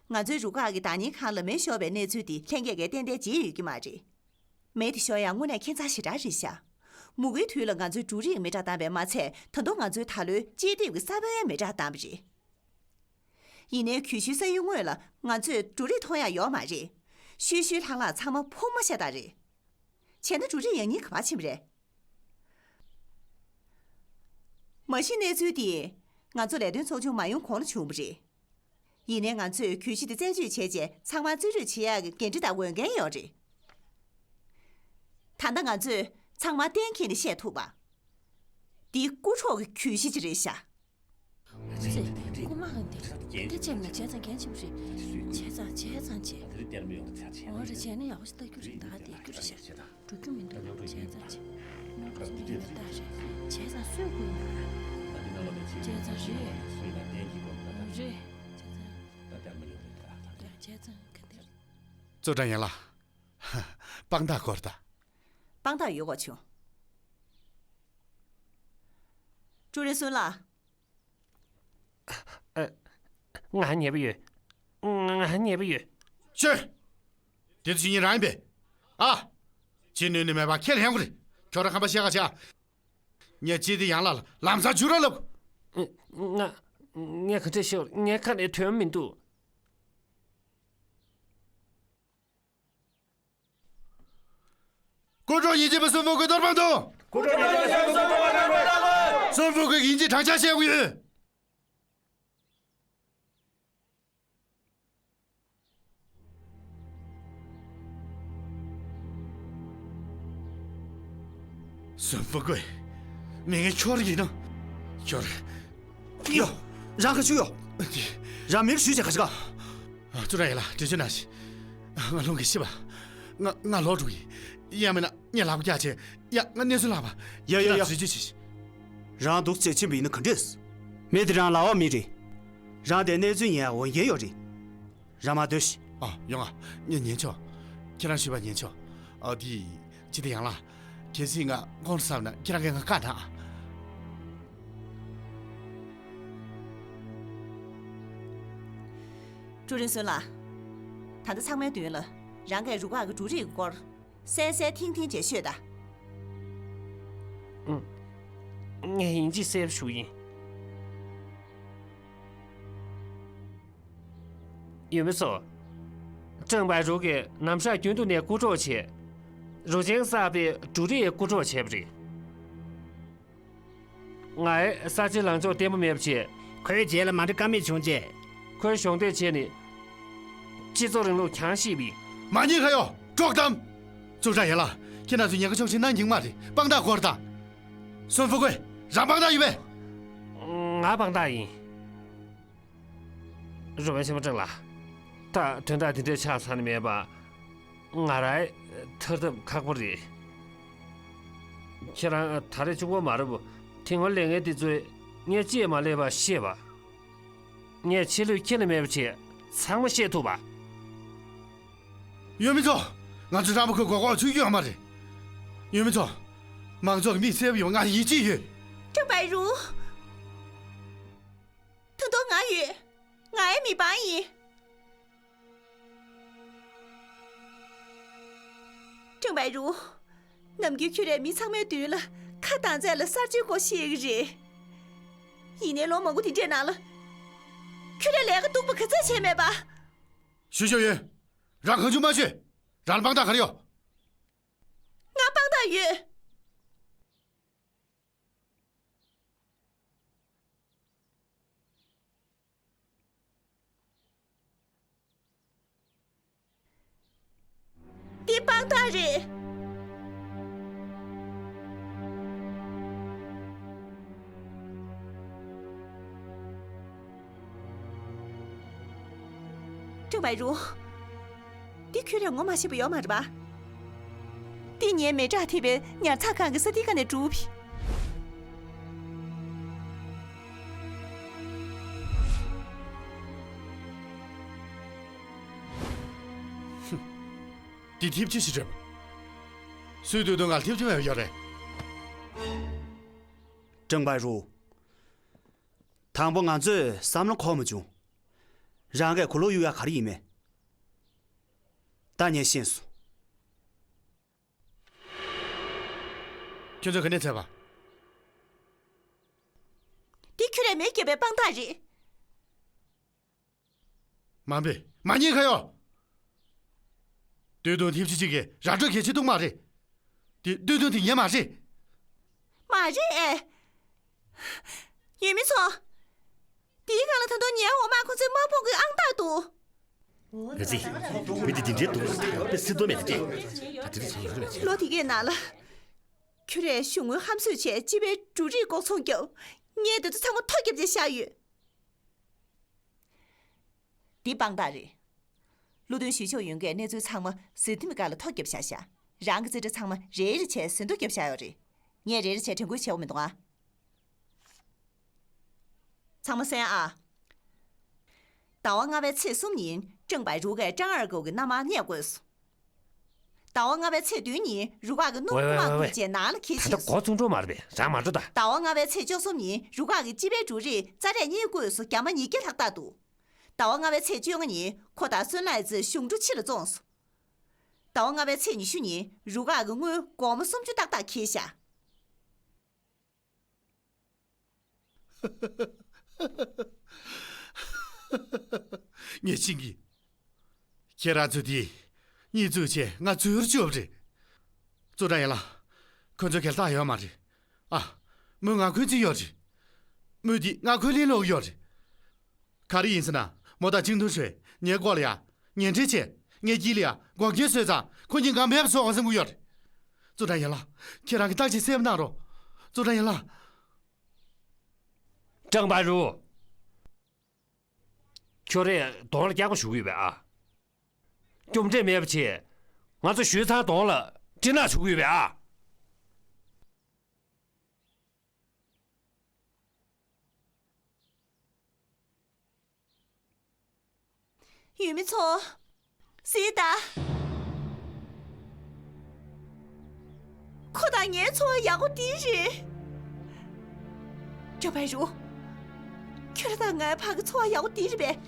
ང་ཚོའི་རུ་ཁག་གི་བདག་ཉིད་ཁང་ལ་མེ་ཤོར་བའི་གནས་ཚུལ་འདི་ལྷན་རྒྱས་ཀྱིས་ཏན་ཏན་བརྗེད་ཡོད་ཀྱི་མ་རེད། མེ་དེ་ཤོར་ཡག་དངོས་གནས་ཁྱད་མཚར་ཞེ་དྲག་རེད་ཤག་མུ་གེའི་དུས་ལ་ང་ཚོས་འབྲུ་རིགས་མེ་སྲེག་བཏང་བས་མ་ཚད། ད་དུང་ང་ཚོས་ད་ལོའི་དཔྱད་དེབ་ཀྱི་ས་བོན་ཡང་མེ་སྲེག་བཏང་བ་རེད། ཡིན་ནའི་གྱོད་གཞིའི་ས་ཡུལ་དངོས་ལ་ང་ཚོས་འབྲུ་རིགས་མཐོང་ཡག་ཡོད་མ་རེད། ཤུལ་ཤུལ་ལྷག་ལྷག་ཚང་མ་ཕོ་མོ་ཤ་སྟག་རེད། བྱས་ན་འབྲུ་རིགས་ཡག་ཉེས་ག་པར་ཕྱིན་པ་རེད། མ་གཞི་གནས་ཚུལ་འདི་ང་ཚོ་ལས་དོན་ཚོགས་ཆུང་མ་ཡོང་གོང་ལ་བྱུང་བ་རེད། ཡིན་ནའི་ང་ཚོས་གྱོད་གཞི་འདི་རྩད་གཅོད་བྱས་རྗེས་ཚང་མར་རྩིས་སྤྲོད་བྱེད་ཡག་གི་འགན་འཁྲི་དང་འོས་འགན་ཡོད་རེད། ད་ལྟ་ང་ཚོས་ཚང་མ་གཏན་འཁེལ་ནས་བཤད་ཐུབ་པ། འདི་རྐུ་འཕྲོག་གི་གྱོད་གཞི་ཅིག་རེད་ཤག་རེད། རྐུ་མ་གི་འདི་འདི་བྱས་ན་བྱས་ཙང་འགན་ཆེན་པོ་རེད། བྱས་ཙང་བྱས་ཙང་བྱས། འོ་རེད། བྱས་ན་ཡག་པོ་ཞིག་ལྟ་རྒྱུ་རེད། ད་བསྡད་རྒྱུ་རེད་ཤག་འགྲོ་རྒྱུ་མི་འདུག་བྱས་ཙང་བྱས། དངོས་གྲུབ་ཟེར་ནས་ལྟ་རེད། བྱས་ཙང་སུས་རྐུ་ཡིན་པ། བྱས་ཙང་རེད། རེད། བྱས་ཙང་། ཡ། བྱས་ཙང་ག་འདི་རེད། ཙོ་ཀྲང་ཡན་ལགས། དཔང་རྟགས་དགོས་རེད་ད། དཔང་རྟགས་ཡོད་དགོས་བྱུང་། ཀྲུའུ་རེན་སུན་ལགས། ཨ། ང་ཉེས་པ་ཡོད། ང་ཉེས་པ་ཡོད། ཤོད། དེ་ཚོ་ཉིད་རང་ཡིན་པས། ཨ། ཅི་ནུས་ནུས་མེད་པ་ཁས་ལེན་དགོས་རེད། ཁྱོད་རང་ཁམས་པ་བཤད་ག་བྱ། ངས་ཅི་དེ་ཡང་ལ་ལམ་སང་བྱུ་ར་ལབ། ང་། ངས་ག་འདྲས་ཤོར། ངས་ཁ་ནས་ཐོན་མི་འདུག་སྐུ་དྲག་ཡིན་གཅིག་པ་སུན་ཧྥུ་ཀུའི་གཏོར་ཕམ་དང་། སྐུ་དྲག་ཡིན་གཅིག་པ་སུན་ཧྥུ་ཀུའི་གཏོར་ཕམ་དང་། སུན་ཧྥུ་ཀུའི་ཡིན་གཅིག་དྲག་ཆ་བཤད་དགོས་ཡོད། སུན་ཧྥུ་ཀུའི། མི་ངན་ཁྱོད་ཡིན་ནམ། ཁྱོད། ཡོ། རང་ག་ཆུ་ཡོ། འདི། རང་མིར་ཞུས་བྱས་ག་ཆུ་ག་ཨ། ཙུ་ར་ཡ་ལ་དྲི་ཆུ་ན་ཞི། ང་ལྷུང་གི་ཤི་བ། ང་ང་ལོག་འགྲོ་གི། ཡང་མིན་ན་ངས་ལག་པ་བཀྱག་བྱས། ཡ། ང་གནས་ཚུལ་ལྷག་པ། ཡ་ཡ་ཡ། དྲི་ཆུ་ཆི་ཞི། རང་སྡུག་ཚད་ཆེན་པོ་ཡིན་ན་ག་འདྲས། མི་དེ་རང་ལ་བ་མི་རེད། རང་དེ་གནས་ཚུལ་ཉན་ཡ་འོས་འགན་ཡོད་རེད། རང་མ་སྡོད་ཤི། ཨ། ཡོང་ང་། ངས་ཉན་ཆོག་ཁྱེད་རང་ཞུས་པ་ཉན་ཆོག་ཨ། དེ། ཅི་དེ་ཡང་ལ། གལ་སྲིད་ང་དགོངས་བསམ་ན་ཁྱེད་རང་གིས་ང་བཀའ་གནང་ཨ། ཀྲུའུ་རིན་སུན་ལགས། ད་ལྟ་ཚང་མའི་མདུན་ལ་རང་གིས་རུ་ཁག་གི་འབྲུ་རིགས་ཀྱི་སྐོར་གསལ་གསལ་ཐིང་ཐིང་བྱས་ཤོད་དང་། ངས་ཡིན་གཅིག་གསལ་པོ་ཞུ་ཡིན། ཡུལ་མི་ཚོ། ཀྲང་པའི་རུ་གིས་ནམ་ཞག་རྒྱུན་དུ་ནས་རྐུ་འཕྲོག་བྱས། རུ་ཆེན་གསར་པའི་འབྲུ་རིགས་རྐུ་འཕྲོག་བྱས་པ་རེད། ང་ཡི་གསར་བརྗེའི་ལངས་ཕྱོགས་བརྟན་པོ་མེད་པ་བྱས། ཁོའི་རྗེས་ལ་མ་འགྲོ་ཀ་མེད་བྱུང་རྗེས། ཁོའི་གཞོགས་འདེགས་བྱས་ནས། སྤྱི་ཚོགས་རིང་ལུགས་རྒྱང་ཤེས་པའི། མ་ཉེས་ཁ་ཡོ། དཀྲོག་གཏམ། ཙུའུ་ཀྲང་ཡན་ལགས། ཁྱེད་རྣམ་ཚོས་ཉེན་ཁ་ཕྱོགས་ཕྱིར་གནང་སྙིང་མ་རེད། དཔང་རྟགས་དགོས་རེད་ད། སུན་ཧྥུ་ཀུའི། རང་དཔང་རྟགས་ཡོད་པས། ང་དཔང་རྟགས་ཡིན། རུ་དཔོན་ཆེན་མོ་ཀྲང་ལགས། ད་དོན་དག་དེ་འདྲའི་ཆགས་ཚར་ནི་མེད་པ། ང་རང་ཐར་ཐབས་ཁག་པོ་རེད། ཁྱེད་རང་ད་རེས་གཅིག་པོ་མ་རེད་པ། དེ་སྔོན་ལས་ངན་འདི་ཚོས་ངས་ཅིས་མ་ལས་པ་ཤེས་པ། ངས་ཆེ་ལུས་ཁྱེད་ལ་མེད་པ་བྱས་ཚང་མ་ཤེས་ཐུབ་པ། ཡུལ་མི་ཚོ། ང་ཚོ་རང་པ་ཁོའི་མགོ་སྐོར་ཚུགས་ཀྱི་ཡོད་མ་རེད། ཡུལ་མི་ཚོ། མང་ཚོགས་ཀྱི་མིག་གསལ་པོ་ཡོང་ང་ཡིད་ཆེས་ཡོད། ཀྲང་པའི་རུ། ད་དུང་ང་ཡོད། ང་ཡི་མི་འབངས་ཡིན། ཀྲང་པའི་རུ། ནམ་རྒྱུན་ཁྱོད་རས་མི་ཚང་མའི་མདུན་ལ་ཁ་གདངས་ཚད་ལ་གསར་བརྗེའི་སྐོར་བཤད་ཀྱི་རེད། ཡིན་ནའི་ལོ་མང་པོ་དེ་འདྲའི་ནང་ལ། ཁྱོད་རས་ལས་ཀ་སྡུག་པ་ག་ཚད་བྱས་མེད་པ། ཞུ་ཞུ་ཡོད། རང་གང་བྱུང་མ་ཤོད། རང་ལ་དཔང་རྟགས་ག་རེ་ཡོད། ང་དཔང་རྟགས་ཡོད། འདི་དཔང་རྟགས་རེད། ཀྲང་པའི་རུ། འདི་ཁྱོད་རས་ངོ་མ་ཤེས་པ་ཡོད་མ་རེད་པ། འདི་ངའི་མེ་སྲེག་ཐེབས་པའི་ཉར་ཚགས་ཁང་གི་ས་ཐིག་ཁ་ནས་སྒྲུབ། འདི་ཐེབས་ཅི་ཞིག་རེད། སུས་བསྟུན་དུ་ང་ལ་ཐེབས་ཅི་མེད་པ་ཡོད་རེད། ཀྲང་པའེ་རུའུ། དང་པོ་ང་ཚོས་བསམ་བློ་འཁོར་མ་བྱུང་། རང་གིས་གོ་ལོག་གཡུག་ཡག་ག་རེ་ཡིན་མེད། ད་ངས་ཤེས་སོང་། ཁྱོད་ཚོས་ག་ནས་བཙལ་བ། འདི་ཁྱོད་རས་མེ་བརྒྱབ་པའི་དཔང་རྟགས་རེད། མ་འབད། མ་ཉན་ཁ་ཡོ། སྟོད་ཐུང་ཐེབས་ཅི་གཅིག་གིས་ར་སྤྲོད་གལ་ཆེ་འདུག་མ་རེད། དེ་སྟོད་ཐུང་དེ་ངའི་མ་རེད། མ་རེད་ཨེ། ཡུལ་མི་ཚོ། དེའི་སྒང་ལ་ད་དུང་ངའི་འོག་མ་ཁོ་ཚོའི་དམག་དཔུང་གི་ཨང་རྟགས་འདུག་ཨ་ཙི། མི་འདི་འདི་འདྲའི་འདུག་ལ་ད་ཡོད་པའི་སྲིད་དོན་མེད་དེ། ད་དེ་རིང་ཚང་མ་ཡོད་ལ་བྱེད། ལོ་དེ་གའི་ནང་ལ། ཁྱོད་རས་གཞུང་དངུལ་ཧམ་བཟོས་བྱས་སྤྱི་པའི་འབྲུ་རིགས་ལྐོག་ཚོང་བརྒྱབ། ངས་དེ་ཚོ་ཚང་མ་ཐོ་བརྒྱབ་བྱས་བཞག་ཡོད། འདི་དཔང་རྟགས་རེད། བློ་མཐུན་ཞུས་ཆོག་ཡོན་གྱིས་གནས་ཚུལ་ཚང་མ་ཟིན་ཐིམ་གི་སྒང་ལ་ཐོ་བརྒྱབ་བཞག་ཤག་རང་གི་རྩིས་ཁྲ་ཚང་མ་རེ་རེ་བྱས་ཟིན་ཐོ་བརྒྱབ་བཞག་ཡོད་རེད། ངས་རེ་རེ་བྱས་དྲན་སྐུལ་བྱེད་དགོས་མི་འདུག་ཨ། ཚང་མ་གསན་ཨ། ཟླ་བ་ལྔ་པའི་ཚེས་གསུམ་ཉིན་ཀྲང་པའེ་རུའུ་གིས་ཀྲང་ཨར་ཀོ་གི་མནའ་མར་གནས་དགོས་སོང་། ཟླ་བ་ལྔ་པའི་ཚེས་བདུན་ཉིན་རུ་ཁག་གི་སྣུམ་ཝེ་ཝེ་ཁུག་མ་ཝེ་ཝེ། བརྐུས་བྱས་ནང་ལ་འཁྱེར་ད་ལྟ་ཕྱིན་སོང་། མགོ་ཚོང་འགྲོ་མ་རེད་པས། རང་མ་འགྲོ་ད། ཟླ་བ་ལྔ་པའི་ཚེས་བཅུ་གསུམ་ཉིན་རུ་ཁག་གི་སྤྱི་པའི་འབྲུ་རིགས་རྩ་ཁྲལ་གཉིས་བརྐུས་སུ་རྒྱ་མ་ཉིས་བརྒྱ་ལྷག་བཏགས་འདུག་ཟླ་བ་ལྔ་པའི་ཚེས་བཅོ་ལྔ་ཉིན་ཁོ་དང་སུན་ལའེ་ཙི་གཞུང་འབྲུ་ཕྱི་ལ་བཙོངས་སོང་། ཟླ་བ་ལྔ་པའི་ཚེས་ཉི་ཤུ་ཉིན་རུ་ཁག་གི་དངུལ་སྒོར་མོ་སུམ་ཅུ་ཏག་ཏག་འཁྱེར་བཞག་ངས་ཤེས་ཀྱི། ཁྱེད་རང་ཚོས་དེ་གཉིས་བཙུགས་བྱས་ང་འཛུལ་བཅུག་པ་རེད། ཙུའུ་ཀྲང་ཡན་ལགས། ཁོ་ཚོས་གལ་བཏགས་ཡོད་མ་རེད། ཨ། མོས་ང་འཁོན་གྱི་ཡོད་རེད། མོས་དེ་ང་འཁོན་ལན་སློག་གི་ཡོད་རེད། ག་རེ་ཡིན་ཟེར་ན་མོ་དང་ཅིང་ཏུང་ཧྲོས་ངའི་སྐོར་ལ་ཡ་ངན་འབྲེལ་བྱས། ངའི་དཀྱིལ་ལ་ཡ་འགོག་རྐྱེན་བཟོས་ཙང་ཁོ་གཉིས་ང་མེད་པ་བཟོ་དགོས་བསམ་གྱི་ཡོད་རེད། ཙུའུ་ཀྲང་ཡན་ལགས། ཁྱེད་རང་གིས་བརྟག་དཔྱད་གསལ་པོ་གནང་རོགས། ཙུའུ་ཀྲང་ཡན་ལགས། ཀྲང་པའེ་རུའུ། ཁྱོད་རས་གདོང་ལ་སྐྱག་པ་བྱུག་གི་ཡོད་པས་ཨ། རྒྱུ་འབྲས་མེད་པ་བྱས། ང་ཚོ་ཞུས་ཚང་གདོང་ལ་སྤྲིན་ནག་བྱུག་གི་ཡོད་པས་ཨ། ཡུལ་མི་ཚོ། གཟིགས་དང་། ཁོ་དང་ངའི་འཚོ་བ་ཡག་པོ་འདི་རེད། ཀྲང་པའེ་རུའུ། ཁྱོད་ར་དང་ངའི་བར་གྱི་འཚོ་བ་ཡག་པོ་འདི་རེད་པས།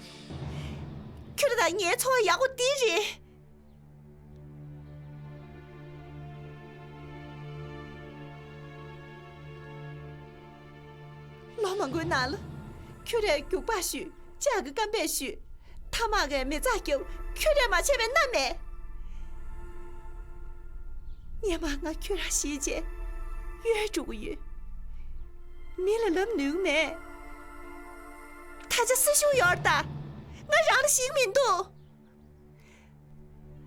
ཁྱོད་ར་དང་ངའི་འཚོ་བ་ཡག་པོ་འདི་རེད། ལོ་མང་པོའི་ནང་ལ། ཁྱོད་རས་རྒྱུག་པ་གཞུས། ལྕགས་ཀྱི་རྐང་པས་གཞུས། ཐ་མག་གིས་མེ་བཙའ་བརྒྱབ། ཁྱོད་རས་མ་བྱས་པའི་གནའ་མེད། སྔོན་མ་ང་ཁྱོད་ར་ཤི་བྱས་གཡོལ་འགྲོ་གི་ཡོད། མི་ལ་ལབ་ནུས་མེད། ད་ཆ་སྲིད་ཤུགས་ཡོད་རེད་ད། ང་རང་ལ་ཞིག་མི་འདུག་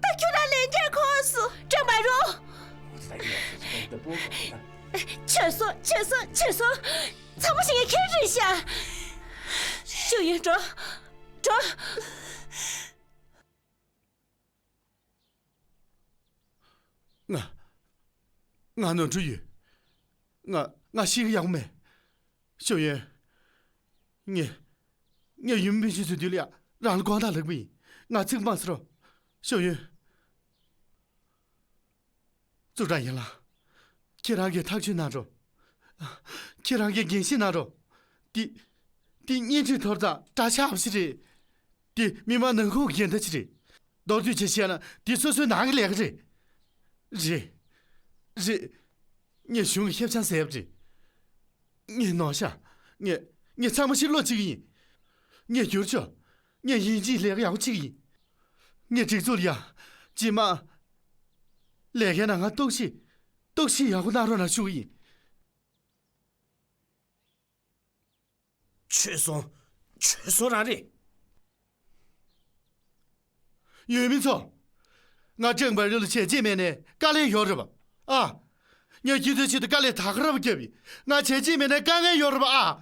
ད་ཁྱོད་རང་ལས་འབྲས་ཁོངས་སུ་ཀྲང་པའེ་རུའུ། ཆོས་སོ་ཆོས་སོ་ཆོས་སོ། ཚང་མ་ཞིག་ངས་ཁྱེར་རེད་ཤག་ཞུ་ཡོད་འགྲོ། འགྲོ། ང་། ང་ནོར་འཁྲུལ་ཡོད། ང་། ང་ཤི་གི་ཡག་པོ་མེད། ཞའོ་ཡོན། ངས། ངས་ཡུམ་སྤུན་མཆེད་ཚོའི་མདུན་ལ་ཡ་རང་ལ་དགོངས་དག་ལེགས་པོ་ཡིན། ང་ཚིག་མ་ཟེར་རོགས། ཞའོ་ཡོན། ཙུའུ་ཀྲང་ཡན་ལགས། ཁྱེད་རང་གིས་ཐག་གཅོད་གནང་རོགས། ཁྱེད་རང་གིས་འགན་བཞེས་གནང་རོགས། འདི། འདི་བརྙན་འཕྲིན་ཐོར་དང་གྲྭ་ཆགས་པ་ཞིག་རེད། འདི་མི་མང་ནང་ཁུལ་གྱི་འགལ་ཟླ་ཞིག་རེད། མདོར་བསྡུས་བྱས་བཤད་ན་འདི་སོ་སོའི་ནང་གི་ལས་ཀ་རེད། རེད། རེད། ངས་གཞུང་གི་ཁེ་བྱང་ཟས་པ་རེད། ངས་ནོར་ཤག་ངས། ངས་ཚང་མ་ཕྱིར་སློག་བྱེད་ཀྱི་ཡིན། ངས་བསྒྱུར་ཆོག་ངས་ཡིན་གཅིག་ལས་ཀ་ཡག་པོ་བྱེད་ཀྱི་ཡིན། ངས་སྒྲིག་འཛུགས་ལ་ཡ། རྗེས་མ། ལས་ཀའི་ནང་ང་གཏུག་བཤེར། གཏུག་བཤེར་ཡག་པོ་གནང་རོགས་གནང་ཞུ་གི་ཡིན། ཆོས་སོང་། ཆོས་སོང་རང་རེད། ཡུལ་མི་ཚོ། ང་ཀྲང་པའེ་རུའུ་ལ་བྱས་རྗེས་མེད་ནས་དཀའ་ལས་ཡོད་རེད་པ། ཨ། ངས་ཁྱེད་ཚོའི་ཆེད་དུ་དཀའ་ལས་ད་ག་རང་བརྒྱབ་ཡིན། ང་བྱས་རྗེས་མེད་ནས་དཀའ་ངལ་ཡོད་རེད་པ། ཨ།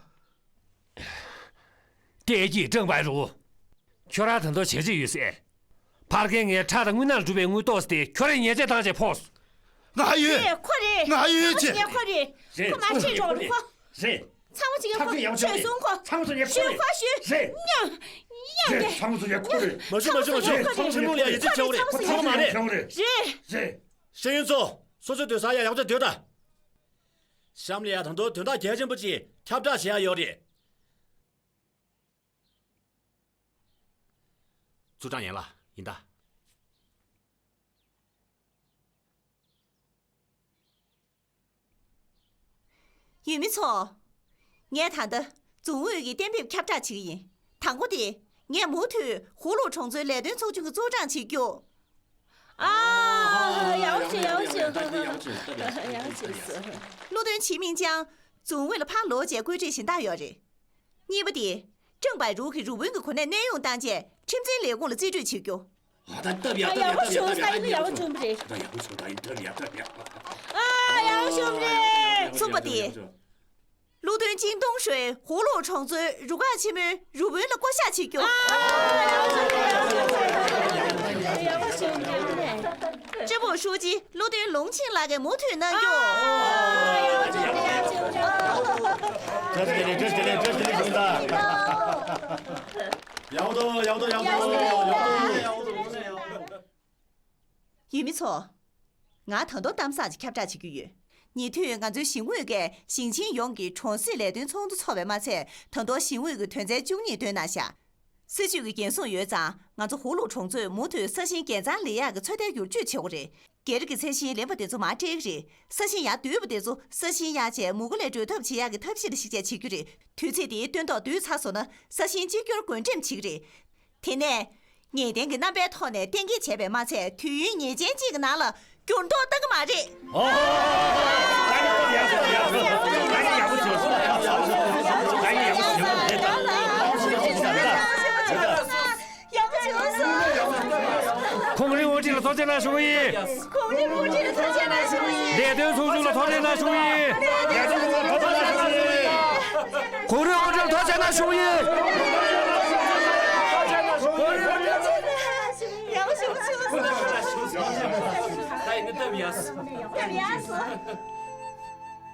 བདེ་སྐྱིད་ཀྲང་པའེ་རུའུ། ཁྱོད་རང་ད་དུང་བྱས་རྗེས་ཡོད་ཟེར། ཕར་རྒན་ངའི་ཁྲག་དང་རྔུལ་ནང་ལ་གྲུབ་པའི་དངུལ་ཏོག་ཙམ་དེ་ཁྱོད་རང་ཉེས་ཆད་བཏང་བྱས་ཕོག་སོང་། ང་ཡོད། རེད། ཁོ་རེད། ང་ཡོད་ཚང་མ་ཅིག་ཡ་ཁོ་རེད། རེད། ཁོ་མ་ཁྲིད་རོགས་རེད། ཁོ། རེད། ཚང་མ་ཅིག་ཡ་ཁོ་ཚང་མ་ཅིག་ཡ་ཁོ་ཞུས་སོང་ཁོ། ཚང་མ་ཅིག་ཡ་ཁོ་ཞུས་ཁོ་ཞུས། རེད། ཉ། ཉ་རེད། ཉ། ཚང་མ་ཅིག་ཡ་ཁོ་རེད། མ་ཞུ་མ་ཞུ་མ་ཞུ། ཚང་མ་ཅིག་ཡ་ཁོ་རེད། ཚང་མ་ཅིག་ཡ་ཁོ་རེད། ཚང་མ་མ་རེད། རེད། རེད། ཤེས་ཡོན་ཚོ། སོ་སོའི་སྡོད་ས་ཡ་ཡག་པོ་སྡོད་དང་། གཤམ་ལ་ཡ་ད་དུང་དོན་དག་གལ་ཆེན་པོ་ཅིག་ཁྱབ་བསྒྲགས་བྱེད་ཡ་ཡོད་རེད། ཙུའུ་ཀྲང་ཡན་ལགས་ཡིན་ད། ཡུལ་མི་ཚོ། ངས་ད་ལྟ་རྫོང་ཨུད་ཀྱི་གཏན་འབེབས་ཁྱབ་བསྒྲགས་བྱེད་ཀྱི་ཡིན། དང་པོ་དེ། ངས་མུ་མཐུད་ཧུའུ་ལུའུ་གྲོང་ཚོའི་ལས་དོན་ཚོགས་ཆུང་གི་ཚོགས་ཀྲང་བྱེད་རྒྱུ། ཨ། ཡག་པོ་བྱུང་། ཡག་པོ་བྱུང་། ཡག་པོ་བྱུང་། ཡག་པོ་བྱུང་། ཀླུ་ཐོན་ཆི་མིང་ཅང་རྫོང་ཨུད་ལ་ཕར་ལོག་རྗེས་བཀོད་སྒྲིག་གཞན་དག་ཡོད་རེད། གཉིས་པ་དེ། ཀྲང་པའེ་རུའུ་གིས་རུ་དཔོན་གྱི་གོ་གནས་གནས་དབྱུང་བཏང་རྗེས་ཁྲིམས་འཛིན་ལས་ཁུངས་ལ་རྩིས་སྤྲོད་བྱེད་རྒྱུ། ཨ། ད་སྟབས་ཡག་ཨ། ཡག་པོ་བྱུང་། སྟབས་ཡག་སྟབས་ཡག་ཡག་པོ་བྱུང་བ་རེད། ད་ཡག་པོ་བྱུང་། ད་ཡིན། སྟབས་ཡག་སྟབས་ཡག་ཨ། ཡག་པོ་བྱུང་བ་རེད། གསུམ་པ་དེ། ཀླུ་ཐོན་ཅིང་ཏུང་ཧྲུའེ་ཧུའུ་ལུའུ་གྲོང་ཚོའི་རུ་ཁག་ཆེན་མོའི་རུ་དཔོན་ལ་བསྐོ་གཞག་བྱེད་རྒྱུ། ཨ། ཡག་པོ་བྱུང་། ཡག་པོ་བྱུང་། ཡག་པོ་བྱུང་། ཀྲི་པུའུ་ཧྲུའུ་ཅི་ཀླུ་ཐོན་ལུང་ཆིང་ལགས་ཀྱིས་མུ་མཐུད་གནང་རྒྱུ། ཨ། ཡག་པོ་བྱུང་། ཡག་པོ་བྱུང་། བཀྲ་ཤིས་བདེ་ལེགས། བཀྲ་ཤིས་བདེ་ལེགས། བཀྲ་ཤིས་བདེ་ལེགས་ཞུ་གི་ཡིན་ད། ཡག་པོ་འདུག་ཡག་པོ་འདུག་ཡག་པོ་འདུག་ཡག་པོ་འདུག་ཡག་པོ་འདུག་ཡུལ་མི་ཚོ། ང་ད་དུང་གཏམ་བཟང་ཅིག་ཁྱབ་བསྒྲགས་བྱེད་ཀྱི་ཡོད། ཉེ་དུས་ང་ཚོའི་ཞིང་ཨུད་ཀྱིས་ཞིང་ཆེན་ཡོངས་ཀྱི་གྲོང་གསེབ་ལས་དོན་ཚོགས་འདུ་འཚོགས་པས་མ་ཚད། ད་དུང་ཞིང་ཨུད་ཀྱི་དོན་ཚན་བཅུ་གཉིས་བཏོན་གནང་བཞག་སྲིད་ཇུས་ཀྱི་འགན་སྲུང་ཡོད་ཙང་། ང་ཚོ་ཧུའུ་ལུའུ་གྲོང་ཚོས་མུ་མཐུད་ས་ཞིང་དགེ་མཚམས་ལས་ཡག་གི་ཚོད་ལྟའི་བསྒྱུར་བཅོས་བྱེད་དགོས་རེད། སྒེར་གྱི་ས་ཞིང་ལེན་པ་དེ་ཚོ་མར་སྤྲད་ཀྱི་རེད། ས་ཞིང་ཡར་བསྡུས་པ་དེ་ཚོ་ས་ཞིང་གཡར་བྱས་མུ་གེ་ལས་གྲོལ་ཐབས་བྱེད་ཡག་གི་ཐབས་ཤེས་ལ་གཞིགས་བྱས་བྱེད་རྒྱུ་རེད། དུས་ཚིགས་དེའི་སྟོན་ཐོག་བསྡུས་ཚར་སོང་ན་ས་ཞིང་གཅིག་གྱུར་བགོ་འགྲེམས་བྱེད་ཀྱི་རེད། དེ་ནས། ངེས་གཏན་གྱི་རྣམ་པའི་ཐོག་ནས་གཏན་འཁེལ་བྱས་པས་མ་ཚད། དུས་ཡུན་ཉེས་ཅན་གཅིག་གི་ནང་ལ་འགྱུར་ལྡོག་གཏང་གི་མ་རེད། ཨོ། ད་ནི་ཡག་པོ་བྱུང་། ད་ནི་ཡག་པོ་བྱུང་། ད་ནི་ཡག་པོ་བྱུང་། ད་ནི་ཡག་པོ་བྱུང་། ཡག་པོ་བྱུང་། གོང་རིམ་དབུ་ཁྲིད་ལ་ཐུགས་རྗེ་གནང་ཞུ་གི་ཡིན། གོང་རིམ་དབུ་ཁྲིད་ལ་ཐུགས་རྗེ་གནང་ཞུ་གི་ཡིན། ལས་དོན་ཚོགས་ཆུང་ལ་ཐུགས་རྗེ་གནང་ཞུ་གི་ཡིན། ལས་དོན་ཚོགས་ཆུང་ལ་ཐུགས་རྗེ་གནང་ཞུ་གི་ཡིན། གོང་རིམ་དབུ་ཁྲིད་ལ་ཐུགས་རྗེ་གནང་ཞུ་གི་ཡིན། ཡག་པོ་བྱུང་། ད་ཡིན་ན་སྟབས་ཡག་སོང་། སྟབས་ཡག་སོང་། ཟླ་